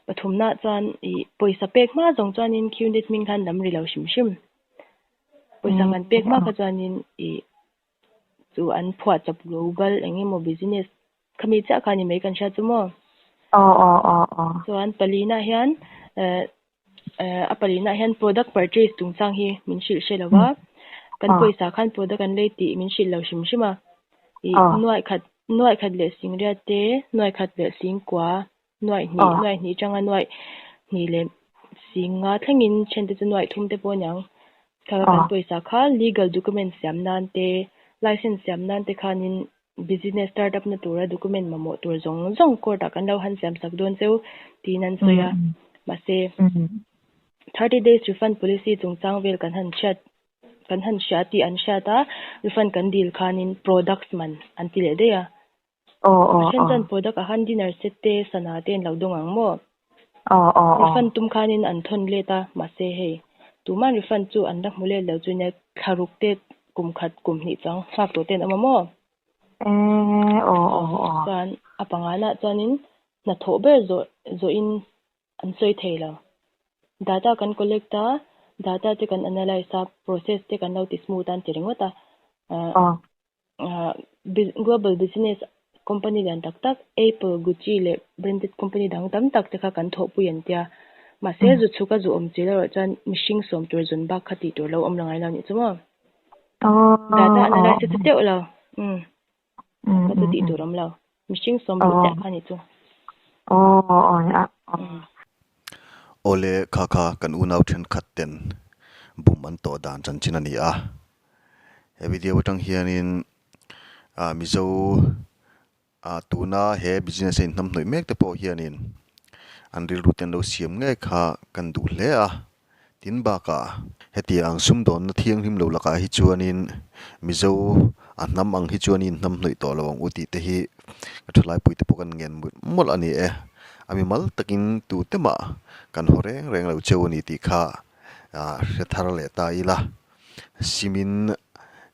pathumna chuan ih pawisa pek hma zawng chuanin Qnet hming khan lam ri lo hrim hrim. Pawisa kan pek hma kha chuanin ih chu an phuah chawp global eng emaw business khami chiah kha ni mai kan hria chu maw. Aw aw aw aw. Chuan palina hian eh A palinah hian product purchase chungchang hi min hrilh hre lo a, kan pawisa khan product an lei tih min hrilh lo hrim hrim a. Ih nuaih khat nuaih khat leh singriat te, nuaih khat leh singkua, nuaih hnih nuaih hnih atanga nuaih hnih leh singa thlengin then te chu nuaih thum te pawh a niang. Kha kan pawisa kha legal document siam nan te, license siam nan te khanin Business start up na tura document mamawh tur zawng zawng court ah kan lo han siam sak dawn cheu tiin an sawi a. Mahse, 30 days refund policy chungchang vel kan han hriat kan han hria tih an hriat a, refund kan dil khanin products man an ti leh daih a. A then chuan product ah khan dinner set te sana te an lo dawng ang maw? Refund tum khanin an thawn let a, mahse hei tuman refund chu an la hmu let lo chu nia thlaruk te kum khat kum hnih chuang nghak tawh te an awm a maw? Chuan a panganah chuanin hnathawh ber zawh zawhin an sawi thei lo. Data kan collect a, data te kan analyse a, process te kan lo ti smooth a an ti ringawt a. Global business company lian tak tak Apple, Gucci leh branded company dang tam tak te kha kan thawhpui an tia. Mahse zu chhuk a zu awm chil erawh chuan mihring sawm tur zun bak kha tih tur lo awm la ngai lo nih chu maw? Data analyse chu teuh lo. Umm. Kha chu tih tur awm lo. Mihring sawm duh chiah kha nih chu. Awle kha kha kan unau thenkhat ten bum an tawh dan chanchin a ni a. He video atang hianin ah Mizo ah tuna he business a inhnamhnawih mek te pawh hianin an rilru te an lo siam ngei kha kan duh hle a. Tin bakah hetiang sumdawnna thianghlim lo lakah hi chuanin Mizo a hnam ang hi chuan inhnamhnawih tawh lo ang u tih te hi ka thalaipui te pawh kan ngen mawlh mawlh a ni e. A mimal takin tute mah kan haw reng reng lo cheu a ni tih kha ah hre thar leh ta ila. Simin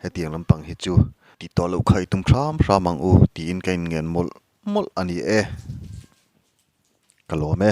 hetiang lampang hi chu tih tawh loh kha i tum hram hram ang u tiin ka inngen mawlh mawlh a ni e. Ka lawm e.